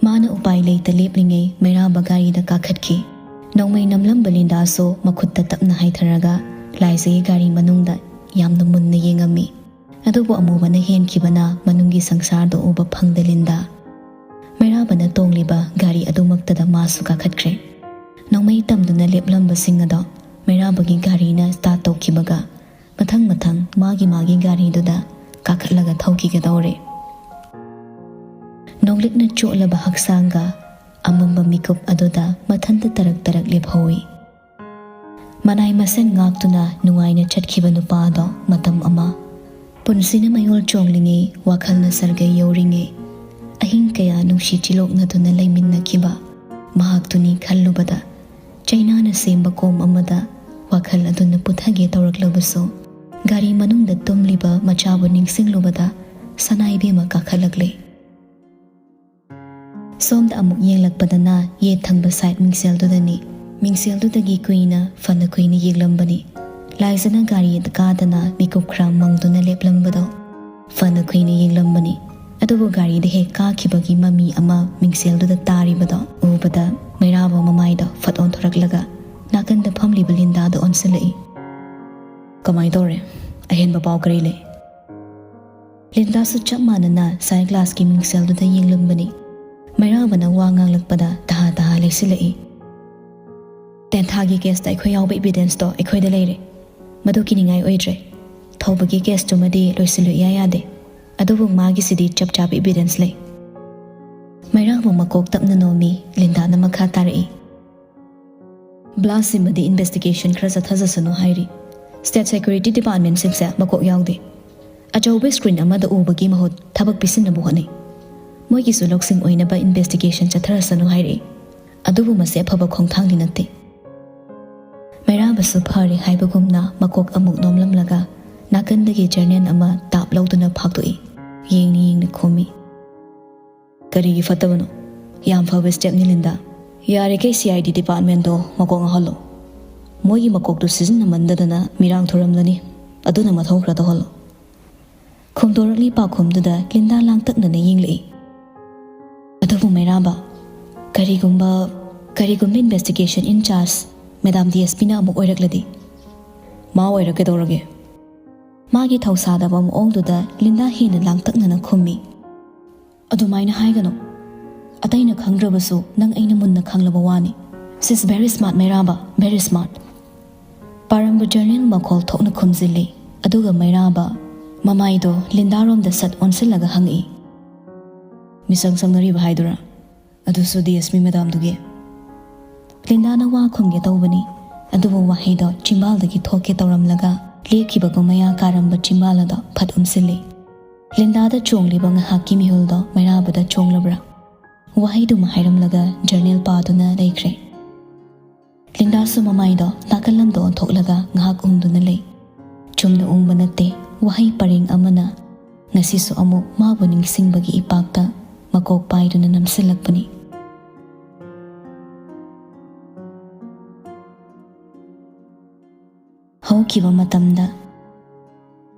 ꯃꯥꯅ ꯎꯄꯥꯏ ꯂꯩꯇ ꯂꯦꯞꯂꯤꯉꯩ ꯃꯩꯔꯥꯕ ꯒꯥꯔꯤꯗ ꯀꯥꯈꯠꯈꯤ꯫ ꯅꯣꯡꯃꯩ ꯅꯝꯂꯝꯕ ꯂꯤꯟꯗꯥꯁꯨ ꯃꯈꯨꯠꯇ ꯇꯞꯅ ꯍꯥꯏꯊꯔꯒ ꯂꯥꯏꯖꯒꯤ ꯒꯥꯔꯤ ꯃꯅꯨꯡꯗ ꯌꯥꯝꯅ ꯃꯨꯟꯅ ꯌꯦꯡꯉꯝꯃꯤ꯫ ꯑꯗꯨꯕꯨ ꯑꯃꯨꯕꯅ ꯍꯦꯟꯈꯤꯕꯅ ꯃꯅꯨꯡꯒꯤ ꯁꯪꯁꯥꯔꯗꯨ ꯎꯕ ꯐꯪꯗꯦ ꯂꯤꯟꯗꯥ꯫ ꯃꯩꯔꯥꯕꯅ ꯇꯣꯡꯂꯤꯕ ꯒꯥꯔꯤ ꯑꯗꯨꯃꯛꯇꯗ ꯃꯥꯁꯨ ꯀꯥꯈꯠꯈ꯭ꯔꯦ꯫ ꯅꯣꯡꯃꯩ ꯇꯝꯗꯨꯅ ꯂꯦꯞꯂꯝꯕꯁꯤꯡ ꯑꯗꯣ ꯃꯩꯔꯥꯕꯒꯤ ꯒꯥꯔꯤꯅ start ꯇꯧꯈꯤꯕꯒ ꯃꯊꯪ ꯃꯊꯪ ꯃꯥꯒꯤ ꯃꯥꯒꯤ ꯒꯥꯔꯤꯗꯨꯗ ꯀꯥꯈꯠꯂꯒ ꯊꯧꯈꯤꯒꯗꯧꯔꯦ꯫ ꯅꯣꯡꯂꯤꯛꯅ ꯆꯣꯠꯂꯕ ꯍꯛꯆꯥꯡꯒ ꯑꯃꯝꯕ ꯃꯤꯀꯨꯞ ꯑꯗꯨꯗ ꯃꯊꯟꯇ ꯇꯔꯛ ꯇꯔꯛ ꯂꯦꯞꯍꯧꯏ꯫ ꯃꯅꯥꯏ ꯃꯁꯦꯟ ꯉꯥꯛꯇꯨꯅ ꯅꯨꯡꯉꯥꯏꯅ ꯆꯠꯈꯤꯕ ꯅꯨꯄꯥꯗꯣ ꯃꯇꯝ ꯑꯃ, ꯄꯨꯟꯁꯤꯅ ꯃꯌꯣꯜ ꯆꯣꯡꯂꯤꯉꯩ, ꯋꯥꯈꯜꯅ ꯁꯔꯒ ꯌꯧꯔꯤꯉꯩ, ꯑꯍꯤꯡ ꯀꯌꯥ ꯅꯨꯡꯁꯤ ꯆꯤꯂꯣꯛꯅꯗꯨꯅ ꯂꯩꯃꯤꯟꯅꯈꯤꯕ ꯃꯍꯥꯛꯇꯨꯅꯤ ꯈꯜꯂꯨꯕꯗ ꯆꯩꯅꯥꯅ ꯁꯦꯝꯕ ꯀꯣꯝ ꯑꯃꯗ ꯋꯥꯈꯜ ꯑꯗꯨꯅ ꯄꯨꯊꯒꯦ ꯇꯧꯔꯛꯂꯕꯁꯨ, ꯒꯥꯔꯤ ꯃꯅꯨꯡꯗ ꯇꯨꯝꯂꯤꯕ ꯃꯆꯥꯕꯨ ꯅꯤꯡꯁꯤꯡꯂꯨꯕꯗ ꯁꯅꯥ ꯏꯕꯦꯝꯃ ꯀꯥꯈꯠꯂꯛꯂꯦ꯫ ꯁꯣꯝꯗ ꯑꯃꯨꯛ ꯌꯦꯡꯂꯛꯄꯗꯅ ꯌꯦꯠ ꯊꯪꯕ side ꯃꯤꯡꯁꯦꯜꯗꯨꯗꯅꯤ꯫ ꯃꯤꯡꯁꯦꯜꯗꯨꯗꯒꯤ ꯀꯨꯏꯅ, ꯐꯅ ꯀꯨꯏꯅ ꯌꯦꯡꯂꯝꯕꯅꯤ꯫ ꯂꯥꯏꯖꯅ ꯒꯥꯔꯤ ꯀꯥꯗꯅ ꯃꯤꯀꯨꯞ ꯈꯔ ꯃꯪꯗꯨꯅ ꯂꯦꯞꯂꯝꯕꯗꯣ ꯐꯅ ꯀꯨꯏꯅ ꯌꯦꯡꯂꯝꯕꯅꯤ꯫ ꯑꯗꯨꯕꯨ ꯒꯥꯔꯤꯗ ꯍꯦꯛ ꯀꯥꯈꯤꯕꯒꯤ ꯃꯃꯤ ꯑꯃ ꯃꯤꯡꯁꯦꯜꯗꯨꯗ ꯇꯥꯔꯤꯕꯗꯣ ꯎꯕꯗ ꯃꯩꯔꯥꯕ ꯃꯃꯥꯏꯗꯣ ꯐꯠ ꯑꯣꯟꯊꯣꯔꯛꯂꯒ ꯅꯥꯀꯟꯗ ꯐꯝꯂꯤꯕ ꯂꯤꯟꯗꯥꯗ ꯑꯣꯟꯁꯤꯜꯂꯛꯏ꯫ "ꯀꯃꯥꯏ ꯇꯧꯔꯦ? ꯑꯍꯦꯟꯕ ꯄꯥꯎ ꯀꯔꯤ ꯂꯩ?" ꯂꯤꯟꯗꯥꯁꯨ ꯆꯞ ꯃꯥꯟꯅꯅ side glassꯀꯤ ꯃꯤꯡꯁꯦꯜꯗꯨꯗ ꯌꯦꯡꯂꯝꯕꯅꯤ꯫ ꯃꯩꯔꯥꯕꯅ ꯋꯥ ꯉꯥꯡꯂꯛꯄꯗ ꯇꯍꯥ ꯇꯍꯥ ꯂꯩꯁꯤꯜꯂꯛꯏ꯫ "ꯇꯦꯟꯊꯥꯒꯤ caseꯇ ꯑꯩꯈꯣꯏ ꯌꯥꯎꯕ evidenceꯇꯣ ꯑꯩꯈꯣꯏꯗ ꯂꯩꯔꯦ꯫ ꯃꯗꯨ ꯀꯤꯅꯤꯡꯉꯥꯏ ꯑꯣꯏꯗ꯭ꯔꯦ꯫ ꯊꯧꯕꯒꯤ caseꯇꯨꯃꯗꯤ ꯂꯣꯏꯁꯤꯜꯂꯨ ꯏꯌꯥ ꯌꯥꯗꯦ꯫ ꯑꯗꯨꯕꯨ ꯃꯥꯒꯤꯁꯤꯗꯤ ꯆꯞ ꯆꯥꯕ evidence ꯂꯩ꯫" ꯃꯩꯔꯥꯕ ꯃꯀꯣꯛ ꯇꯞꯅ ꯅꯣꯝꯃꯤ꯫ ꯂꯤꯟꯗꯥꯅ ꯃꯈꯥ ꯇꯥꯔꯛꯏ꯫ "Blastꯁꯤꯃꯗꯤ investigation ꯈꯔ ꯆꯠꯊꯖꯁꯅꯨ ꯍꯥꯏꯔꯤ꯫ State Security Departmentꯁꯤꯡꯁꯦ ꯃꯀꯣꯛ ꯌꯥꯎꯗꯦ꯫ ꯑꯆꯧꯕ screen ꯑꯃꯗ ꯎꯕꯒꯤ ꯃꯍꯨꯠ ꯊꯕꯛ ꯄꯤꯁꯤꯟꯅꯕ ꯍꯣꯠꯅꯩ꯫ ꯃꯣꯏꯒꯤꯁꯨ ꯂꯧꯁꯤꯡ ꯑꯣꯏꯅꯕ investigation ꯆꯠꯊꯔꯁꯅꯨ ꯍꯥꯏꯔꯛꯏ꯫ ꯑꯗꯨꯕꯨ ꯃꯁꯤ ꯑꯐꯕ ꯈꯣꯡꯊꯥꯡꯗꯤ ꯅꯠꯇꯦ꯫" ꯃꯩꯔꯥꯕꯁꯨ ꯐꯔꯦ ꯍꯥꯏꯕꯒꯨꯝꯅ ꯃꯀꯣꯛ ꯑꯃꯨꯛ ꯅꯣꯝꯂꯝꯂꯒ ꯅꯥꯀꯟꯗꯒꯤ journal ꯑꯃ ꯇꯥꯞ ꯂꯧꯗꯨꯅ ꯐꯥꯛꯇꯣꯛꯏ꯫ ꯌꯦꯡꯅ ꯌꯦꯡꯅ ꯈꯨꯝꯃꯤ꯫ "ꯀꯔꯤꯒꯤ ꯐꯠꯇꯕꯅꯣ? ꯌꯥꯝ ꯐꯕ stepꯅꯤ ꯂꯤꯟꯗꯥ꯫ ꯌꯥꯔꯤꯈꯩ C I D departmentꯗꯣ ꯃꯀꯣꯛ ꯉꯥꯎꯍꯜꯂꯣ꯫ ꯃꯣꯏꯒꯤ ꯃꯀꯣꯛꯇꯨ ꯁꯤꯖꯤꯟꯅꯃꯟꯗꯗꯅ ꯃꯤꯔꯥꯡ ꯊꯨꯔꯝꯂꯅꯤ꯫ ꯑꯗꯨꯅ ꯃꯊꯧ ꯈꯔ ꯇꯧꯍꯜꯂꯣ꯫" ꯈꯨꯝꯗꯣꯔꯛꯂꯤ ꯄꯥꯎꯈꯨꯝꯗꯨꯗ ꯂꯤꯟꯗꯥ ꯂꯥꯡꯇꯛꯅꯅ ꯌꯦꯡꯂꯛꯏ꯫ "ꯑꯗꯨꯕꯨ ꯃꯩꯔꯥꯕ, ꯀꯔꯤꯒꯨꯝꯕ, ꯀꯔꯤꯒꯨꯝꯕ investigation in charge Madam D S Pꯅ ꯑꯃꯨꯛ ꯑꯣꯏꯔꯛꯂꯗꯤ? ꯃꯥ ꯑꯣꯏꯔ ꯀꯩꯗꯧꯔꯒꯦ? ꯃꯥꯒꯤ ꯊꯧꯁꯥꯗꯕ ꯃꯑꯣꯡꯗꯨꯗ ꯂꯤꯟꯗꯥ ꯍꯦꯟꯅ ꯂꯥꯡꯇꯛꯅꯅ ꯈꯨꯝꯃꯤ꯫ ꯑꯗꯨꯃꯥꯏꯅ ꯍꯥꯏꯒꯅꯨ꯫ ꯑꯇꯩꯅ ꯈꯪꯗ꯭ꯔꯕꯁꯨ ꯅꯪ ꯑꯩꯅ ꯃꯨꯟꯅ ꯈꯪꯂꯕ ꯋꯥꯅꯤ꯫ She's very smart, ꯃꯩꯔꯥꯕ, very smart꯫ ꯄꯥꯔꯝꯕ ꯖꯔꯅꯦꯜ ꯃꯈꯣꯜ ꯊꯣꯛꯅ ꯈꯨꯝꯖꯤꯜꯂꯤ꯫ ꯑꯗꯨꯒ ꯃꯩꯔꯥꯕ ꯃꯃꯥꯏꯗꯣ ꯂꯤꯟꯗꯥꯔꯣꯝꯗ ꯁꯠ ꯑꯣꯟꯁꯤꯜꯂꯒ ꯍꯪꯉꯛꯏ꯫ ꯃꯤꯆꯪ ꯆꯪꯅꯔꯤꯕ ꯍꯥꯏꯗꯨꯔꯥ? ꯑꯗꯨꯁꯨ ꯗꯤ ꯑꯦꯁ ꯄꯤ ꯃꯦꯗꯥꯝꯗꯨꯒꯤ? ꯂꯤꯟꯗꯥꯅ ꯋꯥ ꯈꯨꯝꯒꯦ ꯇꯧꯕꯅꯤ, ꯑꯗꯨꯕꯨ ꯋꯥꯍꯩꯗꯣ ꯆꯤꯝꯕꯥꯜꯗꯒꯤ ꯊꯣꯛꯀꯦ ꯇꯧꯔꯝꯂꯒ ꯂꯦꯞꯈꯤꯕꯒꯨꯝ ꯃꯌꯥ ꯀꯥꯔꯝꯕ ꯆꯤꯝꯕꯥꯜ ꯑꯗꯣ ꯐꯠ ꯎꯝꯁꯤꯜꯂꯤ꯫ ꯂꯤꯟꯗꯥꯗ ꯆꯣꯡꯂꯤꯕ ꯉꯥꯏꯍꯥꯛꯀꯤ ꯃꯤꯍꯨꯜꯗꯣ ꯃꯩꯔꯥꯕꯗ ꯆꯣꯡꯂꯕ꯭ꯔꯥ? ꯋꯥꯍꯩꯗꯨꯃ ꯍꯥꯏꯔꯝꯂꯒ ꯖꯔꯅꯦꯜ ꯄꯥꯗꯨꯅ ꯂꯩꯈ꯭ꯔꯦ꯫ ꯂꯤꯟꯗꯥꯁꯨ ꯃꯃꯥꯏꯗꯣ ꯅꯥꯀꯜꯂꯝꯗ ꯑꯣꯟꯊꯣꯛꯂꯒ ꯉꯥꯏꯍꯥꯛ ꯎꯪꯗꯨꯅ ꯂꯩ꯫ ꯆꯨꯝꯅ ꯎꯪꯕ ꯅꯠꯇꯦ, ꯋꯥꯍꯩ ꯄꯔꯦꯡ ꯑꯃꯅ ꯉꯁꯤꯁꯨ ꯑꯃꯨꯛ ꯃꯥꯕꯨ ꯅꯤꯡꯁꯤꯡꯕꯒꯤ ꯏꯄꯥꯛꯇ ꯃꯀꯣꯛ ꯄꯥꯏꯗꯨꯅ ꯅꯝꯁꯤꯜꯂꯛꯄꯅꯤ꯫ ꯍꯧꯈꯤꯕ ꯃꯇꯝꯗ꯫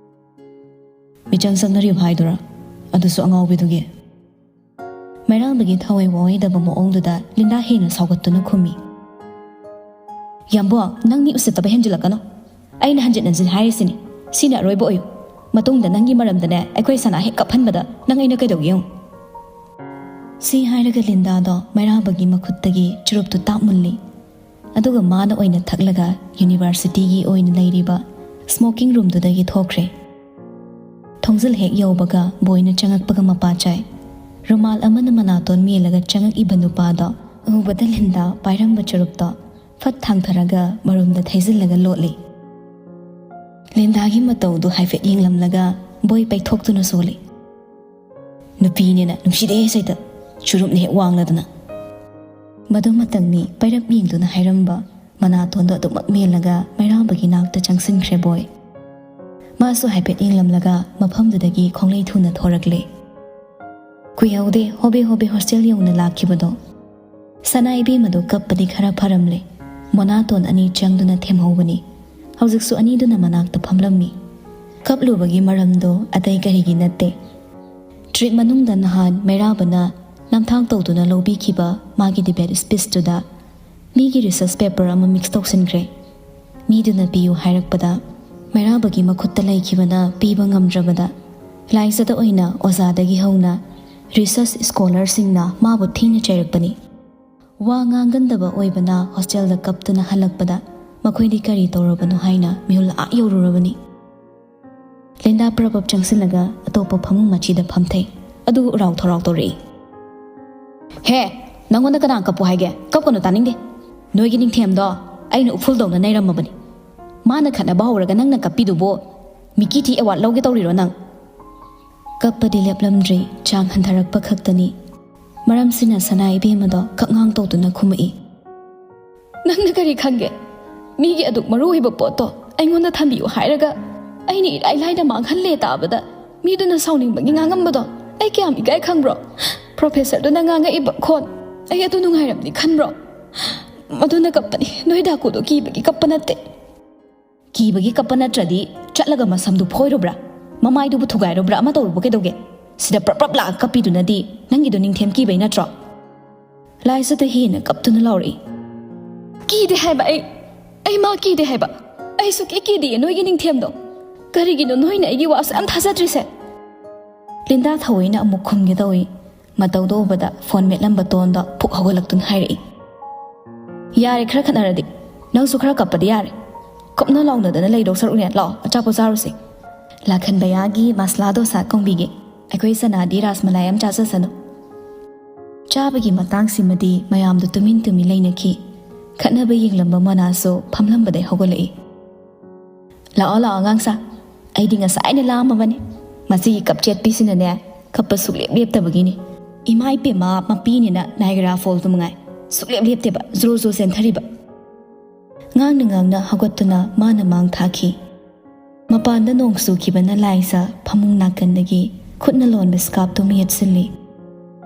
ꯃꯤꯆꯪ ꯆꯪꯅꯔꯤꯕ ꯍꯥꯏꯗꯨꯔꯥ? ꯑꯗꯨꯁꯨ ꯑꯉꯥꯎꯕꯤꯗꯨꯒꯤ? ꯃꯩꯔꯥꯕꯒꯤ ꯊꯋꯥꯏ ꯋꯥꯑꯣꯏꯗꯕ ꯃꯑꯣꯡꯗꯨꯗ ꯂꯤꯟꯗꯥ ꯍꯦꯟꯅ ꯁꯥꯎꯒꯠꯇꯨꯅ ꯈꯨꯝꯃꯤ꯫ ꯌꯥꯝꯕꯣ, ꯅꯪ ꯃꯤ ꯎꯁꯤꯠꯇꯕ ꯍꯦꯟꯖꯤꯜꯂꯛꯀꯅꯨ꯫ ꯑꯩꯅ ꯍꯟꯖꯤꯟ ꯍꯟꯖꯤꯟ ꯍꯥꯏꯔꯤꯁꯤꯅꯤ, ꯁꯤꯅ ꯑꯔꯣꯏꯕ ꯑꯣꯏꯌꯨ꯫ ꯃꯇꯨꯡꯗ ꯅꯪꯒꯤ ꯃꯔꯝꯗꯅꯦ ꯑꯩꯈꯣꯏ ꯁꯅꯥ ꯍꯦꯛ ꯀꯞꯍꯟꯕꯗ ꯅꯪ ꯑꯩꯅ ꯀꯩꯗꯧꯒꯦ ꯌꯦꯡꯉꯨ꯫ ꯁꯤ ꯍꯥꯏꯔꯒ ꯂꯤꯟꯗꯥꯗꯣ ꯃꯩꯔꯥꯕꯒꯤ ꯃꯈꯨꯠꯇꯒꯤ ꯆꯨꯔꯨꯞꯇꯨ ꯇꯥꯞ ꯃꯨꯜꯂꯤ꯫ ꯑꯗꯨꯒ ꯃꯥꯅ ꯑꯣꯏꯅ ꯊꯛꯂꯒ ꯌꯨꯅꯤꯚꯔꯁꯤꯇꯤꯒꯤ ꯑꯣꯏꯅ ꯂꯩꯔꯤꯕ ꯁ꯭ꯃꯣꯀꯤꯡ ꯔꯨꯝꯗꯨꯗꯒꯤ ꯊꯣꯛꯈ꯭ꯔꯦ꯫ ꯊꯣꯡꯖꯤꯜ ꯍꯦꯛ ꯌꯧꯕꯒ ꯕꯣꯏꯅ ꯆꯪꯉꯛꯄꯒ ꯃꯄꯥ ꯆꯥꯏ꯫ ꯔꯨꯃꯥꯜ ꯑꯃꯅ ꯃꯅꯥꯇꯣꯟ ꯃꯦꯜꯂꯒ ꯆꯪꯉꯛꯏꯕ ꯅꯨꯄꯥꯗꯣ ꯎꯕꯗ ꯂꯤꯟꯗꯥ ꯄꯥꯏꯔꯝꯕ ꯆꯨꯔꯨꯞꯇꯣ ꯐꯠ ꯊꯥꯡꯊꯔꯒ ꯃꯔꯨꯝꯗ ꯊꯩꯖꯤꯜꯂꯒ ꯂꯣꯠꯂꯤ꯫ ꯂꯤꯟꯗꯥꯒꯤ ꯃꯇꯧꯗꯨ ꯍꯥꯏꯐꯦꯠ ꯌꯦꯡꯂꯝꯂꯒ ꯕꯣꯏ ꯄꯩꯊꯣꯛꯇꯨꯅ ꯁꯣꯜꯂꯤ꯫ ꯅꯨꯄꯤꯅꯦꯅ ꯅꯨꯡꯁꯤꯗꯦ ꯁꯩꯇ, ꯆꯨꯔꯨꯞꯅ ꯍꯦꯛ ꯋꯥꯡꯂꯗꯅ꯫ ꯃꯗꯨꯃꯇꯪꯅꯤ ꯄꯩꯔꯞ ꯌꯦꯡꯗꯨꯅ ꯍꯥꯏꯔꯝꯕ ꯃꯅꯥꯇꯣꯟꯗꯣ ꯑꯗꯨꯃꯛ ꯃꯦꯜꯂꯒ ꯃꯩꯔꯥꯕꯒꯤ ꯅꯥꯛꯇ ꯆꯪꯁꯤꯟꯈ꯭ꯔꯦ ꯕꯣꯏ꯫ ꯃꯥꯁꯨ ꯍꯥꯏꯐꯦꯠ ꯌꯦꯡꯂꯝꯂꯒ ꯃꯐꯝꯗꯨꯗꯒꯤ ꯈꯣꯡꯂꯩ ꯊꯨꯅ ꯊꯣꯔꯛꯂꯦ꯫ ꯀꯨꯏꯍꯧꯗꯦ ꯍꯣꯕꯦ ꯍꯣꯕꯦ ꯍꯣꯁꯇꯦꯜ ꯌꯧꯅ ꯂꯥꯛꯈꯤꯕꯗꯣ꯫ ꯁꯅꯥ ꯏꯕꯦꯝꯃꯗꯨ ꯀꯞꯄꯗꯤ ꯈꯔ ꯐꯔꯝꯂꯦ꯫ ꯃꯅꯥꯇꯣꯟ ꯑꯅꯤ ꯆꯪꯗꯨꯅ ꯊꯦꯝꯍꯧꯕꯅꯤ꯫ ꯍꯧꯖꯤꯛꯁꯨ ꯑꯅꯤꯗꯨꯅ ꯃꯅꯥꯛꯇ ꯐꯝꯂꯝꯃꯤ꯫ ꯀꯞꯂꯨꯕꯒꯤ ꯃꯔꯝꯗꯣ ꯑꯇꯩ ꯀꯔꯤꯒꯤ ꯅꯠꯇꯦ꯫ ꯇ꯭ꯔꯤꯞ ꯃꯅꯨꯡꯗ ꯅꯍꯥꯟ ꯃꯩꯔꯥꯕꯅ ꯅꯝꯊꯥꯛ ꯇꯧꯗꯨꯅ ꯂꯧꯕꯤꯈꯤꯕ ꯃꯥꯒꯤ ꯗꯤꯕꯦꯠ ꯁ꯭ꯄꯤꯆꯇꯨꯗ ꯃꯤꯒꯤ ꯔꯤꯁꯔꯆ ꯄꯦꯄꯔ ꯑꯃ ꯃꯤꯛꯁ ꯇꯧꯁꯤꯟꯈ꯭ꯔꯦ꯫ ꯃꯤꯗꯨꯅ ꯄꯤꯌꯨ ꯍꯥꯏꯔꯛꯄꯗ ꯃꯩꯔꯥꯕꯒꯤ ꯃꯈꯨꯠꯇ ꯂꯩꯈꯤꯕꯅ ꯄꯤꯕ ꯉꯝꯗ꯭ꯔꯕꯗ ꯂꯥꯏꯖꯗ ꯑꯣꯏꯅ ꯑꯣꯖꯥꯗꯒꯤ ꯍꯧꯅ ꯔꯤꯁꯔꯁ ꯁ꯭ꯀꯣꯂꯔꯁꯤꯡꯅ ꯃꯥꯕꯨ ꯊꯤꯅ ꯆꯩꯔꯛꯄꯅꯤ꯫ ꯋꯥ ꯉꯥꯡꯒꯟꯗꯕ ꯑꯣꯏꯕꯅ ꯍꯣꯁꯇꯦꯜꯗ ꯀꯞꯇꯨꯅ ꯍꯜꯂꯛꯄꯗ ꯃꯈꯣꯏꯗꯤ ꯀꯔꯤ ꯇꯧꯔꯕꯅꯣ ꯍꯥꯏꯅ ꯃꯤꯍꯨꯜ ꯑꯥ ꯌꯧꯔꯨꯔꯕꯅꯤ꯫ ꯂꯤꯟꯗꯥ ꯄ꯭ꯔꯞ ꯄ꯭ꯔꯞ ꯆꯪꯁꯤꯜꯂꯒ ꯑꯇꯣꯞꯄ ꯐꯃꯨꯡ ꯃꯆꯤꯗ ꯐꯝꯊꯩ꯫ ꯑꯗꯨꯒ ꯎꯔꯥꯎ ꯊꯧꯔꯥꯎ ꯇꯧꯔꯛꯏ꯫ "ꯍꯦ, ꯅꯪꯉꯣꯟꯗ ꯀꯅꯥ ꯀꯞꯄꯨ ꯍꯥꯏꯒꯦ? ꯀꯞꯀꯅꯨ, ꯇꯥꯅꯤꯡꯗꯦ꯫ ꯅꯣꯏꯒꯤ ꯅꯤꯡꯊꯦꯝꯗꯣ ꯑꯩꯅ ꯎꯐꯨꯜꯗꯧꯅ ꯅꯩꯔꯝꯃꯕꯅꯤ꯫ ꯃꯥꯅ ꯈꯠꯅꯕ ꯍꯧꯔꯒ ꯅꯪꯅ ꯀꯞꯄꯤꯗꯨꯕꯨ ꯃꯤꯀꯤ ꯊꯤ ꯑꯦꯋꯥꯔꯗ ꯂꯧꯒꯦ ꯇꯧꯔꯤꯔꯣ ꯅꯪ?" ꯀꯞꯄꯗꯤ ꯂꯦꯞꯂꯝꯗ꯭ꯔꯤ, ꯆꯥꯡ ꯍꯟꯊꯔꯛꯄ ꯈꯛꯇꯅꯤ꯫ ꯃꯔꯝꯁꯤꯅ ꯁꯅꯥ ꯏꯕꯦꯝꯃꯗꯣ ꯀꯛꯉꯥꯡ ꯇꯧꯗꯨꯅ ꯈꯨꯝꯃꯛꯏ꯫ "ꯅꯪꯅ ꯀꯔꯤ ꯈꯪꯒꯦ? ꯃꯤꯒꯤ ꯑꯗꯨꯛ ꯃꯔꯨ ꯑꯣꯏꯕ ꯄꯣꯠꯇꯣ ꯑꯩꯉꯣꯟꯗ ꯊꯝꯕꯤꯌꯨ ꯍꯥꯏꯔꯒ ꯑꯩꯅ ꯏꯔꯥꯏ ꯂꯥꯏꯅ ꯃꯥꯡꯍꯜꯂꯦ ꯇꯥꯕꯗ ꯃꯤꯗꯨꯅ ꯁꯥꯎꯅꯤꯡꯕꯒꯤ ꯉꯥꯡꯉꯝꯕꯗꯣ ꯑꯩ ꯀꯌꯥꯝ ꯏꯀꯥꯏ ꯈꯪꯕ꯭ꯔꯣ? ꯄ꯭ꯔꯣꯐꯦꯁꯔꯗꯨꯅ ꯉꯥꯡꯉꯛꯏꯕ ꯈꯣꯟ ꯑꯩ ꯑꯗꯨ ꯅꯨꯡꯉꯥꯏꯔꯝꯅꯤ ꯈꯟꯕ꯭ꯔꯣ? ꯃꯗꯨꯅ ꯀꯞꯄꯅꯤ, ꯅꯣꯏ ꯗꯥꯀꯨꯗꯣ ꯀꯤꯕꯒꯤ ꯀꯞꯄ ꯅꯠꯇꯦ꯫" "ꯀꯤꯕꯒꯤ ꯀꯞꯄ ꯅꯠꯇ꯭ꯔꯗꯤ ꯆꯠꯂꯒ ꯃꯁꯝꯗꯨ ꯐꯣꯏꯔꯨꯕ꯭ꯔꯥ? ꯃꯃꯥꯏꯗꯨꯕꯨ ꯊꯨꯒꯥꯏꯔꯨꯕ꯭ꯔꯥ? ꯑꯃ ꯇꯧꯔꯨꯕ ꯀꯩꯗꯧꯒꯦ? ꯁꯤꯗ ꯄ꯭ꯔꯞ ꯄ꯭ꯔꯞ ꯂꯥꯛꯑ ꯀꯞꯄꯤꯗꯨꯅꯗꯤ ꯅꯪꯒꯤꯗꯣ ꯅꯤꯡꯊꯦꯝ ꯀꯤꯕꯩ ꯅꯠꯇ꯭ꯔꯣ?" ꯂꯥꯏꯖꯗ ꯍꯦꯟꯅ ꯀꯞꯇꯨꯅ ꯂꯥꯎꯔꯛꯏ꯫ "ꯀꯤꯗꯦ ꯍꯥꯏꯕ ꯑꯩ꯫ ꯑꯩ ꯃꯥ ꯀꯤꯗꯦ ꯍꯥꯏꯕ꯫ ꯑꯩ ꯁꯨꯛꯀꯤ ꯀꯤꯗꯤꯌꯦ ꯅꯣꯏꯒꯤ ꯅꯤꯡꯊꯦꯝꯗꯣ꯫ ꯀꯔꯤꯒꯤꯅꯣ ꯅꯣꯏꯅ ꯑꯩꯒꯤ ꯋꯥꯁꯨ ꯌꯥꯝ ꯊꯥꯖꯗ꯭ꯔꯤꯁꯦ?" ꯂꯤꯟꯗꯥ ꯊꯑꯣꯏꯅ ꯑꯃꯨꯛ ꯈꯨꯝꯒꯦ ꯇꯧꯏ꯫ ꯃꯇꯧꯗꯣ ꯎꯕꯗ ꯐꯣꯟ ꯃꯦꯠꯂꯝꯕ ꯇꯣꯟꯗꯣ ꯐꯨꯛ ꯍꯧꯒꯠꯂꯛꯇꯨꯅ ꯍꯥꯏꯔꯛꯏ꯫ "ꯌꯥꯔꯦ, ꯈꯔ ꯈꯠꯅꯔꯗꯤ꯫ ꯅꯪꯁꯨ ꯈꯔ ꯀꯞꯄꯗꯤ ꯌꯥꯔꯦ꯫ ꯀꯞꯅ ꯂꯥꯎꯅꯗꯅ ꯂꯩꯗꯧ ꯁꯔꯨꯛꯅꯦ, ꯂꯥꯛꯑꯣ, ꯑꯆꯥꯄꯣꯠ ꯆꯥꯔꯨꯁꯦ꯫ ꯂꯥꯈꯟ ꯕꯌꯥꯒꯤ ꯃꯁꯂꯥ ꯗꯣꯁꯥ ꯀꯣꯡꯕꯤꯒꯦ꯫ ꯑꯩꯈꯣꯏ ꯁꯅꯥꯗꯤ ꯔꯥꯁꯃꯂꯥꯏ ꯑꯃ ꯆꯥꯖꯁꯅꯨ꯫" ꯆꯥꯕꯒꯤ ꯃꯇꯥꯡꯁꯤꯃꯗꯤ ꯃꯌꯥꯝꯗꯨ ꯇꯨꯃꯤꯟ ꯇꯨꯃꯤꯟ ꯂꯩꯅꯈꯤ꯫ ꯈꯠꯅꯕ ꯌꯦꯡꯂꯝꯕ ꯃꯣꯅꯥꯁꯨ ꯐꯝꯂꯝꯕꯗꯩ ꯍꯧꯒꯠꯂꯛꯏ꯫ "ꯂꯥꯛꯑꯣ, ꯂꯥꯛꯑꯣ, ꯑꯉꯥꯡꯁꯥ꯫ ꯑꯩꯗꯤ ꯉꯁꯥꯏꯅ ꯂꯥꯝꯃꯕꯅꯤ꯫ ꯃꯁꯤꯒꯤ ꯀꯞ ꯆꯦꯠꯄꯤꯁꯤꯅꯅꯦ, ꯀꯞꯄ ꯁꯨꯛꯂꯦꯞ ꯂꯦꯞꯇꯕꯒꯤꯅꯤ꯫ ꯏꯃꯥ ꯏꯄꯦꯝꯃ, ꯃꯄꯤꯅꯤꯅ ꯅꯥꯏꯒꯔꯥ ꯐꯣꯜꯗꯨ ꯃꯉꯥꯏ ꯁꯨꯛꯂꯦꯞ ꯂꯦꯞꯇꯦꯕ, ꯖ꯭ꯔꯣ ꯖ꯭ꯔꯣ ꯆꯦꯟꯊꯔꯤꯕ꯫" ꯉꯥꯡꯅ ꯉꯥꯡꯅ ꯍꯧꯒꯠꯇꯨꯅ ꯃꯥꯅ ꯃꯥꯡ ꯊꯥꯈꯤ꯫ ꯃꯄꯥꯟꯗ ꯅꯣꯡ ꯆꯨꯈꯤꯕꯅ ꯂꯥꯏꯖ ꯐꯃꯨꯡ ꯅꯥꯀꯟꯗꯒꯤ ꯈꯨꯠꯅ ꯂꯣꯟꯕ ꯁ꯭ꯀꯥꯞꯇꯨ ꯃꯤꯠꯁꯤꯜꯂꯤ꯫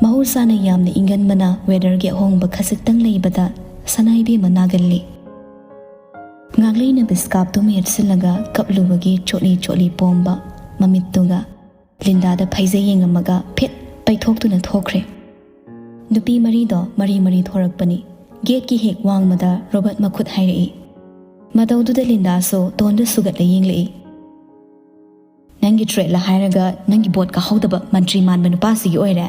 ꯃꯍꯧꯁꯥꯅ ꯌꯥꯝꯅ ꯏꯪꯒꯟꯕꯅ ꯋꯦꯗꯔꯒꯤ ꯑꯍꯣꯡꯕ ꯈꯖꯤꯛꯇꯪ ꯂꯩꯕꯗ ꯁꯅꯥ ꯏꯕꯦꯝꯃ ꯅꯥꯒꯜꯂꯤ꯫ ꯉꯥꯛꯂꯩꯅꯕ ꯁ꯭ꯀꯥꯞꯇꯨ ꯃꯤꯠꯁꯤꯜꯂꯒ ꯀꯞꯂꯨꯕꯒꯤ ꯆꯣꯠꯂꯤ ꯆꯣꯠꯂꯤ ꯄꯣꯝꯕ ꯃꯃꯤꯠꯇꯨꯒ ꯂꯤꯟꯗꯥꯗ ꯐꯩꯖꯩ ꯌꯦꯡꯉꯝꯃꯒ ꯐꯤꯠ ꯄꯩꯊꯣꯛꯇꯨꯅ ꯊꯣꯛꯈ꯭ꯔꯦ꯫ ꯅꯨꯄꯤ ꯃꯔꯤꯗꯣ ꯃꯔꯤ ꯃꯔꯤ ꯊꯣꯔꯛꯄꯅꯤ꯫ ꯒꯦꯠꯀꯤ ꯍꯦꯛ ꯋꯥꯡꯃꯗ ꯔꯣꯕꯔꯠ ꯃꯈꯨꯠ ꯍꯥꯏꯔꯛꯏ꯫ ꯃꯇꯧꯗꯨꯗ ꯂꯤꯟꯗꯥꯁꯨ ꯇꯣꯟꯗ ꯁꯨꯒꯠꯂ ꯌꯦꯡꯂꯛꯏ꯫ "ꯅꯪꯒꯤ ꯇ꯭ꯔꯦꯠꯂ ꯍꯥꯏꯔꯒ ꯅꯪꯒꯤ ꯕꯣꯠ ꯀꯥꯍꯧꯗꯕ ꯃꯟꯇ꯭ꯔꯤ ꯃꯥꯟꯕ ꯅꯨꯄꯥꯁꯤꯒꯤ ꯑꯣꯏꯔꯦ?"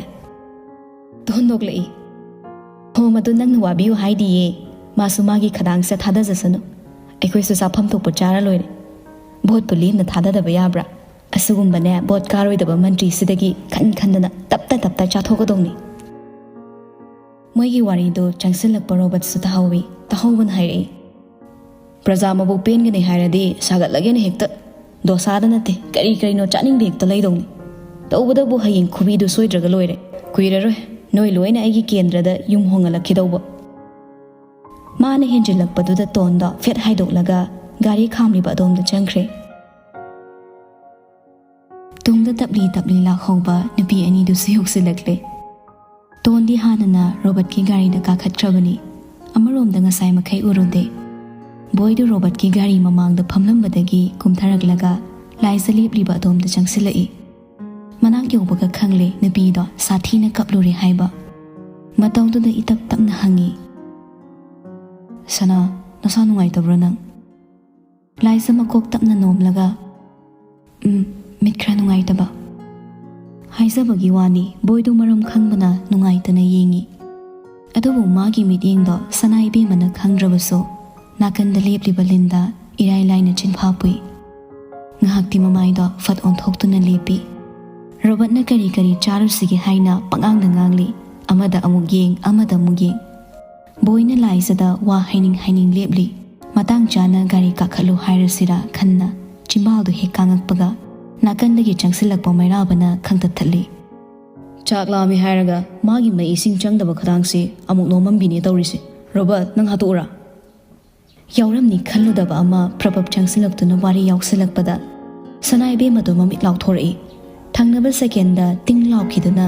ꯇꯣꯟ ꯅꯣꯛꯂꯛꯏ꯫ "ꯍꯣ, ꯃꯗꯨ ꯅꯪꯅ ꯋꯥꯕꯤꯌꯨ ꯍꯥꯏꯗꯤꯌꯦ꯫ ꯃꯥꯁꯨ ꯃꯥꯒꯤ ꯈꯗꯥꯡꯁꯦ ꯊꯥꯗꯖꯁꯅꯨ꯫ ꯑꯩꯈꯣꯏꯁꯨ ꯆꯥꯐꯝ ꯊꯣꯛꯄ ꯆꯥꯔ ꯂꯣꯏꯔꯦ꯫ ꯕꯣꯠꯄꯨ ꯂꯦꯝꯅ ꯊꯥꯗꯗꯕ ꯌꯥꯕ꯭ꯔꯥ? ꯑꯁꯤꯒꯨꯝꯕꯅꯦ, ꯕꯣꯠ ꯀꯥꯔꯣꯏꯗꯕ ꯃꯟꯇ꯭ꯔꯤꯁꯤꯗꯒꯤ ꯈꯟ ꯈꯟꯗꯅ ꯇꯞꯇ ꯇꯞꯇ ꯆꯥꯊꯣꯛꯀꯗꯧꯅꯤ꯫" ꯃꯣꯏꯒꯤ ꯋꯥꯔꯤꯗꯨ ꯆꯪꯁꯤꯜꯂꯛꯄ ꯔꯣꯕꯔꯠꯁꯨ ꯇꯥꯍꯧꯏ꯫ ꯇꯥꯍꯧꯕꯅ ꯍꯥꯏꯔꯛꯏ, "ꯄ꯭ꯔꯖꯥ ꯃꯕꯨ ꯄꯦꯟꯒꯅꯤ ꯍꯥꯏꯔꯗꯤ ꯁꯥꯒꯠꯂꯒꯦꯅ ꯍꯦꯛꯇ, ꯗꯣꯁꯥꯗ ꯅꯠꯇꯦ, ꯀꯔꯤ ꯀꯔꯤꯅꯣ ꯆꯥꯅꯤꯡꯕ ꯍꯦꯛꯇ ꯂꯩꯗꯧꯅꯤ꯫ ꯇꯧꯕꯗꯕꯨ ꯍꯌꯦꯡ ꯈꯨꯕꯤꯗꯨ ꯁꯣꯏꯗ꯭ꯔꯒ ꯂꯣꯏꯔꯦ꯫ ꯀꯨꯏꯔꯔꯣꯏ, ꯅꯣꯏ ꯂꯣꯏꯅ ꯑꯩꯒꯤ ꯀꯦꯟꯗ꯭ꯔꯗ ꯌꯨꯝ ꯍꯣꯡꯍꯜꯂꯛꯈꯤꯗꯧꯕ꯫" ꯃꯥꯅ ꯍꯦꯟꯖꯤꯜꯂꯛꯄꯗꯨꯗ ꯇꯣꯟꯗꯣ ꯐꯦꯠ ꯍꯥꯏꯗꯣꯛꯂꯒ ꯒꯥꯔꯤ ꯈꯥꯝꯂꯤꯕ ꯑꯗꯣꯝꯗ ꯆꯪꯈ꯭ꯔꯦ꯫ ꯇꯨꯡꯗ ꯇꯞꯂꯤ ꯇꯞꯂꯤ ꯂꯥꯛꯍꯧꯕ ꯅꯨꯄꯤ ꯑꯅꯤꯗꯨꯁꯨ ꯌꯧꯁꯤꯜꯂꯛꯂꯦ꯫ ꯇꯣꯟꯗꯤ ꯍꯥꯟꯅꯅ ꯔꯣꯕꯔꯠꯀꯤ ꯒꯥꯔꯤꯗ ꯀꯥꯈꯠꯈ꯭ꯔꯕꯅꯤ꯫ ꯑꯃꯔꯣꯝꯗ ꯉꯁꯥꯏ ꯃꯈꯩ ꯎꯔꯨꯗꯦ꯫ ꯕꯣꯏꯗꯨ ꯔꯣꯕꯔꯠꯀꯤ ꯒꯥꯔꯤ ꯃꯃꯥꯡꯗ ꯐꯝꯂꯝꯕꯗꯒꯤ ꯀꯨꯝꯊꯔꯛꯂꯒ ꯂꯥꯏꯖ ꯂꯦꯞꯂꯤꯕ ꯑꯗꯣꯝꯗ ꯆꯪꯁꯤꯜꯂꯛꯏ꯫ ꯃꯅꯥꯛ ꯌꯧꯕꯒ ꯈꯪꯂꯦ ꯅꯨꯄꯤꯗꯣ ꯁꯥꯊꯤꯅ ꯀꯞꯂꯨꯔꯦ ꯍꯥꯏꯕ꯫ ꯃꯇꯧꯗꯨꯗ ꯏꯇꯞ ꯇꯞꯅ ꯍꯪꯉꯤ, "ꯁꯅꯥ, ꯅꯁꯥ ꯅꯨꯡꯉꯥꯏꯇꯕ꯭ꯔꯣ ꯅꯪ?" ꯂꯥꯏꯖ ꯃꯀꯣꯛ ꯇꯞꯅ ꯅꯣꯝꯂꯒ, "ꯎꯝ, ꯃꯤꯠ ꯈꯔ ꯅꯨꯡꯉꯥꯏꯇꯕ" ꯍꯥꯏꯖꯕꯒꯤ ꯋꯥꯅꯤ꯫ ꯕꯣꯏꯗꯨ ꯃꯔꯝ ꯈꯪꯕꯅ ꯅꯨꯡꯉꯥꯏꯇꯅ ꯌꯦꯡꯉꯤ꯫ ꯑꯗꯨꯕꯨ ꯃꯥꯒꯤ ꯃꯤꯠꯌꯦꯡꯗꯣ ꯁꯅꯥ ꯏꯕꯦꯝꯃꯅ ꯈꯪꯗ꯭ꯔꯕꯁꯨ ꯅꯥꯀꯟꯗ ꯂꯦꯞꯂꯤꯕ ꯂꯤꯟꯗ ꯏꯔꯥꯏ ꯂꯥꯏꯅ ꯆꯤꯟꯐꯥ ꯄꯨꯏ꯫ ꯉꯥꯏꯍꯥꯛꯇꯤ ꯃꯃꯥꯏꯗꯣ ꯐꯠ ꯑꯣꯟꯊꯣꯛꯇꯨꯅ ꯂꯦꯞꯄꯤ꯫ ꯔꯣꯕꯔꯠꯅ ꯀꯔꯤ ꯀꯔꯤ ꯆꯥꯔꯨꯁꯤꯒꯦ ꯍꯥꯏꯅ ꯄꯉꯥꯡꯗ ꯉꯥꯡꯂꯤ꯫ ꯑꯃꯗ ꯑꯃꯨꯛ ꯌꯦꯡ, ꯑꯃꯗ ꯑꯃꯨꯛ ꯌꯦꯡ꯫ ꯕꯣꯏꯅ ꯂꯥꯏꯖꯗ ꯋꯥ ꯍꯥꯏꯅꯤꯡ ꯍꯥꯏꯅꯤꯡ ꯂꯦꯞꯂꯤ꯫ ꯃꯇꯥꯡ ꯆꯥꯅ ꯒꯥꯔꯤ ꯀꯥꯈꯠꯂꯨ ꯍꯥꯏꯔꯁꯤꯔꯥ ꯈꯟꯅ ꯆꯤꯝꯕꯥꯜꯗꯨ ꯍꯦꯛ ꯀꯥꯡꯉꯛꯄꯒ ꯅꯥꯀꯟꯗꯒꯤ ꯆꯪꯁꯤꯜꯂꯛꯄ ꯃꯩꯔꯥꯕꯅ ꯈꯪꯇꯠ ꯊꯠꯂꯤ꯫ "ꯆꯥꯛ ꯂꯥꯝꯃꯤ ꯍꯥꯏꯔꯒ ꯃꯥꯒꯤ ꯃꯩ ꯏꯁꯤꯡ ꯆꯪꯗꯕ ꯈꯗꯥꯡꯁꯤ ꯑꯃꯨꯛ ꯅꯣꯝꯃꯝꯕꯤꯅꯦ ꯇꯧꯔꯤꯁꯦ꯫ ꯔꯣꯕꯔꯠ, ꯅꯪ ꯍꯥꯠꯇꯣꯛꯎꯔꯥ?" ꯌꯥꯎꯔꯝꯅꯤ ꯈꯜꯂꯨꯗꯕ ꯑꯃ ꯄ꯭ꯔꯕꯞ ꯆꯪꯁꯤꯜꯂꯛꯇꯨꯅ ꯋꯥꯔꯤ ꯌꯥꯎꯁꯤꯜꯂꯛꯄꯗ ꯁꯅꯥ ꯏꯕꯦꯝꯃꯗꯨ ꯃꯃꯤꯠ ꯂꯥꯎꯊꯣꯔꯛꯏ꯫ ꯊꯪꯅꯕ ꯁꯦꯀꯦꯟꯗ ꯇꯤꯡ ꯂꯥꯎꯈꯤꯗꯨꯅ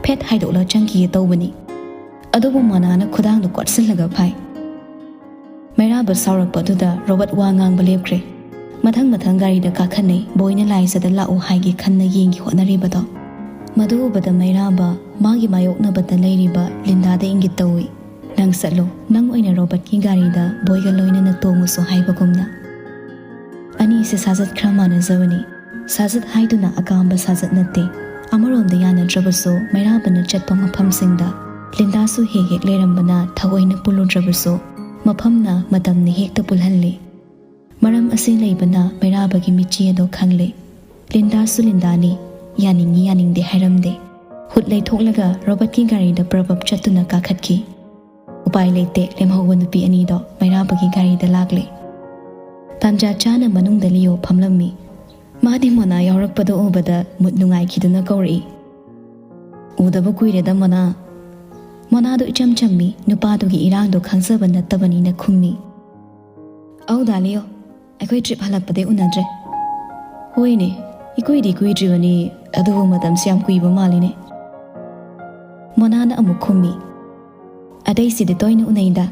ꯐꯦꯠ ꯍꯥꯏꯗꯣꯛꯂ ꯆꯪꯈꯤꯒꯦ ꯇꯧꯕꯅꯤ꯫ ꯑꯗꯨꯕꯨ ꯃꯅꯥꯅ ꯈꯨꯗꯥꯡꯗꯨ ꯀꯣꯠꯁꯤꯜꯂꯒ ꯐꯥꯏ꯫ ꯃꯩꯔꯥꯕ ꯁꯥꯎꯔꯛꯄꯗꯨꯗ ꯔꯣꯕꯔꯠ ꯋꯥ ꯉꯥꯡꯕ ꯂꯦꯞꯈ꯭ꯔꯦ꯫ ꯃꯊꯪ ꯃꯊꯪ ꯒꯥꯔꯤꯗ ꯀꯥꯈꯠꯅꯩ꯫ ꯕꯣꯏꯅ ꯂꯥꯏꯖꯗ ꯂꯥꯛꯎ ꯍꯥꯏꯒꯦ ꯈꯟꯅ ꯌꯦꯡꯒꯦ ꯍꯣꯠꯅꯔꯤꯕꯗꯣ꯫ ꯃꯗꯨ ꯎꯕꯗ ꯃꯩꯔꯥꯕ ꯃꯥꯒꯤ ꯃꯥꯌꯣꯛꯅꯕꯗ ꯂꯩꯔꯤꯕ ꯂꯤꯟꯗꯥꯗ ꯏꯪꯒꯤꯠ ꯇꯧꯏ꯫ "ꯅꯪ ꯆꯠꯂꯣ, ꯅꯪ ꯑꯣꯏꯅ ꯔꯣꯕꯔꯠꯀꯤ ꯒꯥꯔꯤꯗ ꯕꯣꯏꯒ ꯂꯣꯏꯅꯅ ꯇꯣꯡꯉꯨꯁꯣ" ꯍꯥꯏꯕꯒꯨꯝꯅ꯫ ꯑꯅꯤꯁꯦ ꯁꯥꯖꯠ ꯈꯔ ꯃꯥꯟꯅꯖꯕꯅꯤ꯫ ꯁꯥꯖꯠ ꯍꯥꯏꯗꯨꯅ ꯑꯀꯥꯝꯕ ꯁꯥꯖꯠ ꯅꯠꯇꯦ꯫ ꯑꯃꯔꯣꯝꯗ ꯌꯥꯅꯗ꯭ꯔꯕꯁꯨ, ꯃꯩꯔꯥꯕꯅ ꯆꯠꯄ ꯃꯐꯝꯁꯤꯡꯗ ꯂꯤꯟꯗꯥꯁꯨ ꯍꯦꯛ ꯍꯦꯛ ꯂꯩꯔꯝꯕꯅ ꯊꯑꯣꯏꯅ ꯄꯨꯜꯂꯨꯗ꯭ꯔꯕꯁꯨ, ꯃꯐꯝꯅ ꯃꯇꯝꯅ ꯍꯦꯛꯇ ꯄꯨꯜꯍꯜꯂꯤ꯫ ꯃꯔꯝ ꯑꯁꯤ ꯂꯩꯕꯅ ꯃꯩꯔꯥꯕꯒꯤ ꯃꯤꯠꯆꯤ ꯑꯗꯣ ꯈꯪꯂꯦ꯫ ꯂꯤꯟꯗꯥꯁꯨ ꯂꯤꯟꯗꯥꯅꯤ, ꯌꯥꯅꯤꯡꯉꯤ ꯌꯥꯅꯤꯡꯗꯦ ꯍꯥꯏꯔꯝꯗꯦ꯫ ꯍꯨꯠ ꯂꯩꯊꯣꯛꯂꯒ ꯔꯣꯕꯔꯠꯀꯤ ꯒꯥꯔꯤꯗ ꯄ꯭ꯔꯕꯞ ꯆꯠꯇꯨꯅ ꯀꯥꯈꯠꯈꯤ꯫ ꯎꯄꯥꯏ ꯂꯩꯇꯦ, ꯂꯦꯝꯍꯧꯕ ꯅꯨꯄꯤ ꯑꯅꯤꯗꯣ ꯃꯩꯔꯥꯕꯒꯤ ꯒꯥꯔꯤꯗ ꯂꯥꯛꯂꯦ꯫ ꯇꯥꯟꯖꯥ ꯆꯥꯅ ꯃꯅꯨꯡꯗ ꯂꯤꯌꯣ ꯐꯝꯂꯝꯃꯤ꯫ ꯃꯥꯗꯤ ꯃꯣꯅꯥ ꯌꯥꯎꯔꯛꯄꯗ ꯎꯕꯗ ꯃꯨꯠ ꯅꯨꯡꯉꯥꯏꯈꯤꯗꯨꯅ ꯀꯧꯔꯛꯏ꯫ "ꯎꯗꯕ ꯀꯨꯏꯔꯦꯗ ꯃꯣꯅꯥ꯫" ꯃꯣꯅꯥꯗꯣ ꯏꯆꯝ ꯆꯝꯃꯤ, ꯅꯨꯄꯥꯗꯨꯒꯤ ꯏꯔꯥꯡꯗꯣ ꯈꯪꯖꯕ ꯅꯠꯇꯕꯅꯤꯅ ꯈꯨꯝꯃꯤ꯫ "ꯑꯧ ꯗꯥ ꯂꯤꯌꯣ, ꯑꯩꯈꯣꯏ ꯇ꯭ꯔꯤꯞ ꯍꯜꯂꯛꯄꯗꯩ ꯎꯅꯗ꯭ꯔꯦ꯫" "ꯍꯣꯏꯅꯦ, ꯏꯀꯨꯏꯗꯤ ꯀꯨꯏꯗ꯭ꯔꯤꯕꯅꯤ, ꯑꯗꯨꯕꯨ ꯃꯇꯝꯁꯤ ꯌꯥꯝ ꯀꯨꯏꯕ ꯃꯥꯜꯂꯤꯅꯦ꯫" ꯃꯣꯅꯥꯅ ꯑꯃꯨꯛ ꯈꯨꯝꯃꯤ꯫ "ꯑꯇꯩꯁꯤꯗꯤ ꯇꯣꯏꯅ ꯎꯅꯩꯗ꯫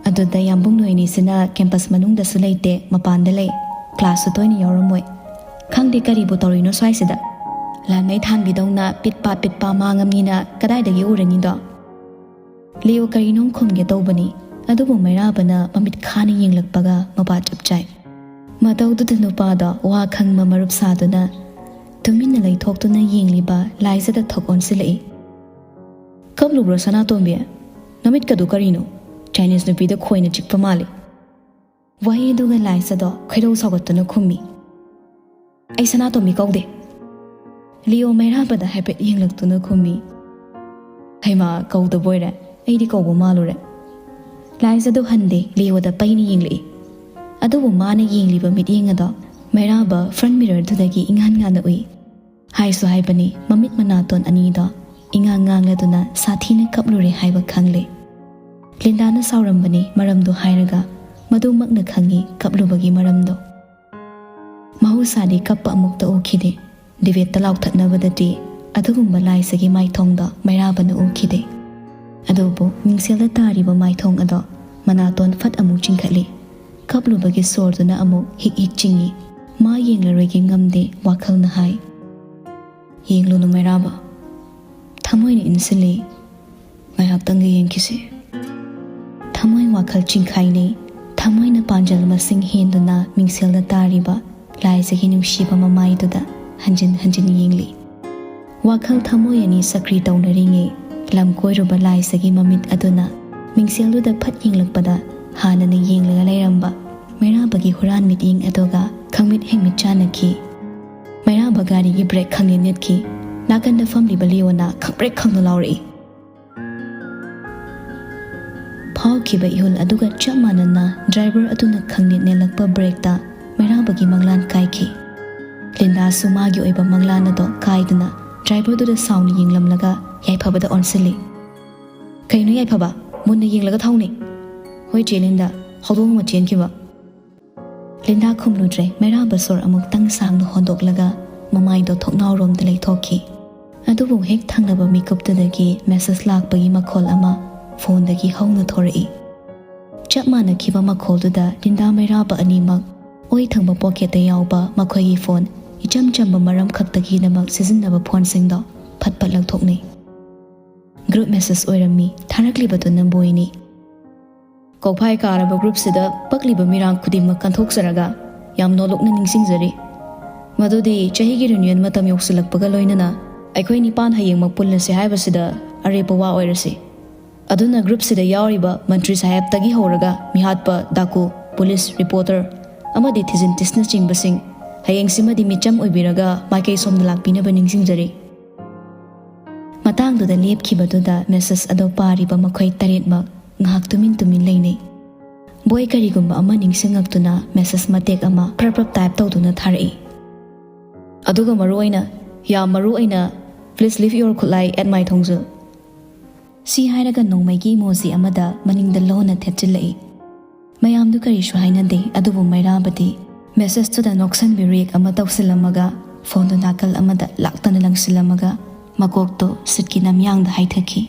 ꯑꯗꯨꯗ ꯌꯥꯝꯕꯨꯡ ꯅꯣꯏꯅꯤꯁꯤꯅ ꯀꯦꯝꯄꯁ ꯃꯅꯨꯡꯗꯁꯨ ꯂꯩꯇꯦ, ꯃꯄꯥꯟꯗ ꯂꯩ꯫ ꯀ꯭ꯂꯥꯁꯁꯨ ꯇꯣꯏꯅ ꯌꯥꯎꯔꯝꯃꯣꯏ꯫ ꯈꯪꯗꯦ ꯀꯔꯤꯕꯨ ꯇꯧꯔꯤꯅꯣ ꯁ꯭ꯋꯥꯏꯁꯤꯗ꯫ ꯂꯥꯟꯃꯩ ꯊꯥꯟꯕꯤꯗꯧꯅ ꯄꯤꯠ ꯄꯥ ꯄꯤꯠ ꯄꯥ ꯃꯥꯡꯉꯝꯅꯤꯅ ꯀꯗꯥꯏꯗꯒꯤ ꯎꯔꯅꯤꯗꯣ?" ꯂꯤꯌꯣ ꯀꯔꯤꯅꯣꯝ ꯈꯨꯝꯒꯦ ꯇꯧꯕꯅꯤ, ꯑꯗꯨꯕꯨ ꯃꯩꯔꯥꯕꯅ ꯃꯃꯤꯠ ꯈꯥꯅ ꯌꯦꯡꯂꯛꯄꯒ ꯃꯄꯥ ꯆꯞ ꯆꯥꯏ꯫ ꯃꯇꯧꯗꯨꯗ ꯅꯨꯄꯥꯗꯣ ꯋꯥ ꯈꯪꯕ ꯃꯔꯨꯞ ꯁꯥꯗꯨꯅ ꯇꯨꯃꯤꯟꯅ ꯂꯩꯊꯣꯛꯇꯨꯅ ꯌꯦꯡꯂꯤꯕ ꯂꯥꯏꯖꯗ ꯊꯣꯛ ꯑꯣꯟꯁꯤꯜꯂꯛꯏ꯫ "ꯀꯞꯂꯨꯕ꯭ꯔꯣ ꯁꯅꯥꯇꯣꯝꯕꯤ? ꯅꯃꯤꯠꯀꯗꯨ ꯀꯔꯤꯅꯣ? ꯆꯥꯏꯅꯤꯁ ꯅꯨꯄꯤꯗ ꯈꯣꯏꯅ ꯆꯤꯛꯄ ꯃꯥꯜꯂꯤ꯫" ꯋꯥꯍꯩꯗꯨꯒ ꯂꯥꯏꯖꯗꯣ ꯈꯣꯏꯗꯧ ꯁꯥꯎꯒꯠꯇꯨꯅ ꯈꯨꯝꯃꯤ꯫ "ꯑꯩ ꯁꯅꯥꯇꯣꯝꯕꯤ ꯀꯧꯗꯦ꯫" ꯂꯤꯌꯣ ꯃꯩꯔꯥꯕꯗ ꯍꯥꯏꯐꯦꯠ ꯌꯦꯡꯂꯛꯇꯨꯅ ꯈꯨꯝꯃꯤ꯫ "ꯍꯩꯃꯥ, ꯀꯧꯗꯕ ꯑꯣꯏꯔꯦ꯫ ꯑꯩꯗꯤ ꯀꯧꯕ ꯃꯥꯜꯂꯨꯔꯦ꯫" ꯂꯥꯏꯖꯗꯣ ꯍꯟꯗꯦ, ꯂꯤꯌꯣꯗ ꯄꯩꯅ ꯌꯦꯡꯂꯛꯏ꯫ ꯑꯗꯨꯕꯨ ꯃꯥꯅ ꯌꯦꯡꯂꯤꯕ ꯃꯤꯠꯌꯦꯡ ꯑꯗꯣ ꯃꯩꯔꯥꯕ ꯐ꯭ꯔꯟꯠ ꯃꯤꯔꯔꯗꯨꯗꯒꯤ ꯏꯉꯥꯟ ꯉꯥꯟꯅ ꯎꯏ꯫ ꯍꯥꯏꯁꯨ ꯍꯥꯏꯕꯅꯤ, ꯃꯃꯤꯠ ꯃꯅꯥꯇꯣꯟ ꯑꯅꯤꯗꯣ ꯏꯉꯥꯡ ꯉꯥꯡꯂꯗꯨꯅ ꯁꯥꯊꯤꯅ ꯀꯞꯂꯨꯔꯦ ꯍꯥꯏꯕ ꯈꯪꯂꯦ꯫ ꯂꯤꯟꯗꯥꯅ ꯁꯥꯎꯔꯝꯕꯅꯤ ꯃꯔꯝꯗꯣ ꯍꯥꯏꯔꯒ, ꯃꯗꯨꯃꯛꯅ ꯈꯪꯉꯤ ꯀꯞꯂꯨꯕꯒꯤ ꯃꯔꯝꯗꯣ꯫ ꯃꯍꯧꯁꯥꯗꯤ ꯀꯞꯄ ꯑꯃꯨꯛꯇ ꯎꯈꯤꯗꯦ꯫ ꯗꯤꯕꯦꯠꯇ ꯂꯥꯎꯊꯠꯅꯕꯗꯗꯤ ꯑꯗꯨꯒꯨꯝꯕ ꯂꯥꯏꯖꯒꯤ ꯃꯥꯏꯊꯣꯡꯗꯣ ꯃꯩꯔꯥꯕꯅ ꯎꯈꯤꯗꯦ꯫ ꯑꯗꯨꯕꯨ ꯃꯤꯡꯁꯦꯜꯗ ꯇꯥꯔꯤꯕ ꯃꯥꯏꯊꯣꯡ ꯑꯗꯣ ꯃꯅꯥꯇꯣꯟ ꯐꯠ ꯑꯃꯨꯛ ꯆꯤꯡꯈꯠꯂꯤ꯫ ꯀꯞꯂꯨꯕꯒꯤ ꯁꯣꯔꯗꯨꯅ ꯑꯃꯨꯛ ꯍꯤꯛ ꯍꯤꯛ ꯆꯤꯡꯏ꯫ ꯃꯥ ꯌꯦꯡꯂꯔꯣꯏꯒꯦ ꯉꯝꯗꯦ, ꯋꯥꯈꯜꯅ ꯍꯥꯏ꯫ "ꯌꯦꯡꯂꯨꯅꯨ ꯃꯩꯔꯥꯕ, ꯊꯃꯣꯏꯅ ꯏꯟꯁꯤꯜꯂꯤ꯫ ꯉꯥꯏꯍꯥꯛꯇꯪꯒ ꯌꯦꯡꯈꯤꯁꯤ꯫" ꯊꯃꯣꯏ ꯋꯥꯈꯜ ꯆꯤꯡꯈꯥꯏꯅꯩ꯫ ꯊꯃꯣꯏꯅ ꯄꯥꯟꯖꯜ ꯃꯁꯤꯡ ꯍꯦꯟꯗꯨꯅ ꯃꯤꯡꯁꯦꯜꯗ ꯇꯥꯔꯤꯕ ꯂꯥꯏꯖꯒꯤ ꯅꯨꯡꯁꯤꯕ ꯃꯃꯥꯏꯗꯨꯗ ꯍꯟꯖꯤꯟ ꯍꯟꯖꯤꯟ ꯌꯦꯡꯂꯤ꯫ ꯋꯥꯈꯜ ꯊꯃꯣꯏ ꯑꯅꯤ ꯁꯛꯀ꯭ꯔꯤ ꯇꯧꯅꯔꯤꯉꯩ, ꯂꯝ ꯀꯣꯏꯔꯨꯕ ꯂꯥꯏꯖꯒꯤ ꯃꯃꯤꯠ ꯑꯗꯨꯅ ꯃꯤꯡꯁꯦꯜꯗꯨꯗ ꯐꯠ ꯌꯦꯡꯂꯛꯄꯗ, ꯍꯥꯟꯅꯅ ꯌꯦꯡꯂꯒ ꯂꯩꯔꯝꯕ ꯃꯩꯔꯥꯕꯒꯤ ꯍꯨꯔꯥꯟ ꯃꯤꯠꯌꯦꯡ ꯑꯗꯨꯒ ꯈꯪꯃꯤꯠ ꯍꯦꯛꯃꯤꯠ ꯆꯥꯟꯅꯈꯤ꯫ ꯃꯩꯔꯥꯕ ꯒꯥꯔꯤꯒꯤ ꯕ꯭ꯔꯦꯛ ꯈꯪꯅꯦꯠ ꯅꯦꯠꯈꯤ꯫ ꯅꯥꯀꯟꯗ ꯐꯝꯂꯤꯕ ꯂꯤꯑꯣꯅ ꯈꯪꯄ꯭ꯔꯦꯛ ꯈꯪꯅ ꯂꯥꯎꯔꯛꯏ꯫ ꯐꯥꯎꯈꯤꯕ ꯏꯍꯨꯜ ꯑꯗꯨꯒ ꯆꯞ ꯃꯥꯟꯅꯅ ꯗ꯭ꯔꯥꯏꯚꯔ ꯑꯗꯨꯅ ꯈꯪꯅꯦꯠ ꯅꯦꯠꯂꯛꯄ ꯕ꯭ꯔꯦꯛꯇ ꯃꯩꯔꯥꯕꯒꯤ ꯃꯪꯂꯥꯟ ꯀꯥꯏꯈꯤ꯫ ꯂꯤꯟꯗꯥꯁꯨ ꯃꯥꯒꯤ ꯑꯣꯏꯕ ꯃꯪꯂꯥꯟ ꯑꯗꯣ ꯀꯥꯏꯗꯨꯅ ꯗ꯭ꯔꯥꯏꯚꯔꯗꯨꯗ ꯁꯥꯎꯅ ꯌꯦꯡꯂꯝꯂꯒ ꯌꯥꯏꯐꯕꯗ ꯑꯣꯟꯁꯤꯜꯂꯤ꯫ "ꯀꯩꯅꯣ ꯌꯥꯏꯐꯕ? ꯃꯨꯟꯅ ꯌꯦꯡꯂꯒ ꯊꯧꯅꯦ!" "ꯍꯣꯏ ꯆꯦ ꯂꯤꯟꯗꯥ," ꯍꯧꯗꯣꯡ ꯑꯃ ꯆꯦꯟꯈꯤꯕ꯫ ꯂꯤꯟꯗꯥ ꯈꯨꯝꯂꯨꯗ꯭ꯔꯦ꯫ ꯃꯩꯔꯥꯕ ꯁꯣꯔ ꯑꯃꯨꯛꯇꯪ ꯁꯥꯡꯅ ꯍꯣꯟꯗꯣꯛꯂꯒ ꯃꯃꯥꯏꯗꯣ ꯊꯣꯡꯅꯥꯎꯔꯣꯝꯗ ꯂꯩꯊꯣꯛꯈꯤ꯫ ꯑꯗꯨꯕꯨ ꯍꯦꯛ ꯊꯪꯅꯕ ꯃꯤꯀꯨꯞꯇꯨꯗꯒꯤ ꯃꯦꯁꯦꯖ ꯂꯥꯛꯄꯒꯤ ꯃꯈꯣꯜ ꯑꯃ ꯐꯣꯟꯗꯒꯤ ꯍꯧꯅ ꯊꯣꯔꯛꯏ꯫ ꯆꯞ ꯃꯥꯟꯅꯈꯤꯕ ꯃꯈꯣꯜꯗꯨꯗ ꯂꯤꯟꯗꯥ ꯃꯩꯔꯥꯕ ꯑꯅꯤꯃꯛ ꯑꯣꯏ ꯊꯪꯕ ꯄꯣꯀꯦꯠꯇ ꯌꯥꯎꯕ ꯃꯈꯣꯏꯒꯤ ꯐꯣꯟ, ꯏꯆꯝ ꯆꯝꯕ ꯃꯔꯝ ꯈꯛꯇꯒꯤꯗꯃꯛ ꯁꯤꯖꯤꯟꯅꯕ ꯐꯣꯟꯁꯤꯡꯗꯣ ꯐꯠ ꯐꯠ ꯂꯧꯊꯣꯛꯅꯩ꯫ ꯒ꯭ꯔꯨꯞ ꯃꯦꯁꯦꯖ ꯑꯣꯏꯔꯝꯃꯤ꯫ ꯊꯥꯔꯛꯂꯤꯕꯗꯨꯅ ꯕꯣꯏꯅꯤ꯫ "ꯀꯧꯐꯥꯏ ꯀꯥꯔꯕ ꯒ꯭ꯔꯨꯞꯁꯤꯗ ꯄꯛꯂꯤꯕ ꯃꯤꯔꯥꯡ ꯈꯨꯗꯤꯡꯃꯛ ꯀꯟꯊꯣꯛꯆꯔꯒ ꯌꯥꯝ ꯅꯣꯂꯨꯛꯅ ꯅꯤꯡꯁꯤꯡꯖꯔꯤ꯫ ꯃꯗꯨꯗꯤ ꯆꯍꯤꯒꯤ ꯔꯤꯌꯨꯅꯤꯌꯟ ꯃꯇꯝ ꯌꯧꯁꯤꯜꯂꯛꯄꯒ ꯂꯣꯏꯅꯅ ꯑꯩꯈꯣꯏ ꯅꯤꯄꯥꯟ ꯍꯌꯦꯡꯃꯛ ꯄꯨꯜꯂꯁꯤ ꯍꯥꯏꯕꯁꯤꯗ ꯑꯔꯦꯞꯄ ꯋꯥ ꯑꯣꯏꯔꯁꯤ꯫ ꯑꯗꯨꯅ ꯒ꯭ꯔꯨꯞꯁꯤꯗ ꯌꯥꯎꯔꯤꯕ ꯃꯟꯇ꯭ꯔꯤ ꯁꯥꯍꯦꯕꯇꯒꯤ ꯍꯧꯔꯒ ꯃꯤꯍꯥꯠꯄ, ꯗꯥꯀꯨ, ꯄꯨꯂꯤꯁ, ꯔꯤꯄꯣꯔꯇꯔ ꯑꯃꯗꯤ ꯊꯤꯖꯤꯟ ꯇꯤꯁꯅꯆꯤꯡꯕꯁꯤꯡ ꯍꯌꯦꯡꯁꯤꯃꯗꯤ ꯃꯤꯆꯝ ꯑꯣꯏꯕꯤꯔꯒ ꯃꯥꯏꯀꯩ ꯁꯣꯝꯗ ꯂꯥꯛꯄꯤꯅꯕ ꯅꯤꯡꯁꯤꯡꯖꯔꯤ꯫" ꯃꯇꯥꯡꯗꯨꯗ ꯂꯦꯞꯈꯤꯕꯗꯨꯗ ꯃꯦꯁꯦꯖ ꯑꯗꯣ ꯄꯥꯔꯤꯕ ꯃꯈꯣꯏ ꯇꯔꯦꯠꯃꯛ ꯉꯥꯏꯍꯥꯛ ꯇꯨꯃꯤꯟ ꯇꯨꯃꯤꯟ ꯂꯩꯅꯩ꯫ ꯕꯣꯏ ꯀꯔꯤꯒꯨꯝꯕ ꯑꯃ ꯅꯤꯡꯁꯤꯡꯉꯛꯇꯨꯅ ꯃꯦꯁꯦꯖ ꯃꯇꯦꯛ ꯑꯃ ꯄ꯭ꯔꯞ ꯄ꯭ꯔꯞ ꯇꯥꯏꯞ ꯇꯧꯗꯨꯅ ꯊꯥꯔꯛꯏ꯫ "ꯑꯗꯨꯒ ꯃꯔꯨ ꯑꯣꯏꯅ, ꯌꯥꯝ ꯃꯔꯨ ꯑꯣꯏꯅ, please leave your ꯈꯨꯠꯂꯥꯏ at my ꯊꯣꯡꯖꯤꯜ꯫" ꯁꯤ ꯍꯥꯏꯔꯒ ꯅꯣꯡꯃꯩꯒꯤ ꯏꯃꯣꯖꯤ ꯑꯃꯗ ꯃꯅꯤꯡꯗ ꯂꯣꯟꯅ ꯊꯦꯠꯆꯤꯜꯂꯛꯏ꯫ ꯃꯌꯥꯝꯗꯨ ꯀꯔꯤꯁꯨ ꯍꯥꯏꯅꯗꯦ, ꯑꯗꯨꯕꯨ ꯃꯩꯔꯥꯕꯗꯤ ꯃꯦꯁꯦꯖꯇꯨꯗ ꯅꯣꯛꯁꯟꯕꯤ ꯔꯤꯌꯦꯛ ꯑꯃ ꯇꯧꯁꯤꯜꯂꯝꯃꯒ, ꯐꯣꯟꯗꯨ ꯅꯥꯀꯜ ꯑꯃꯗ ꯂꯥꯛꯇꯅ ꯂꯪꯁꯤꯜꯂꯝꯃꯒ, ꯃꯀꯣꯛꯇꯨ ꯁꯤꯠꯀꯤ ꯅꯝꯌꯥꯡꯗ ꯍꯥꯏꯊꯈꯤ꯫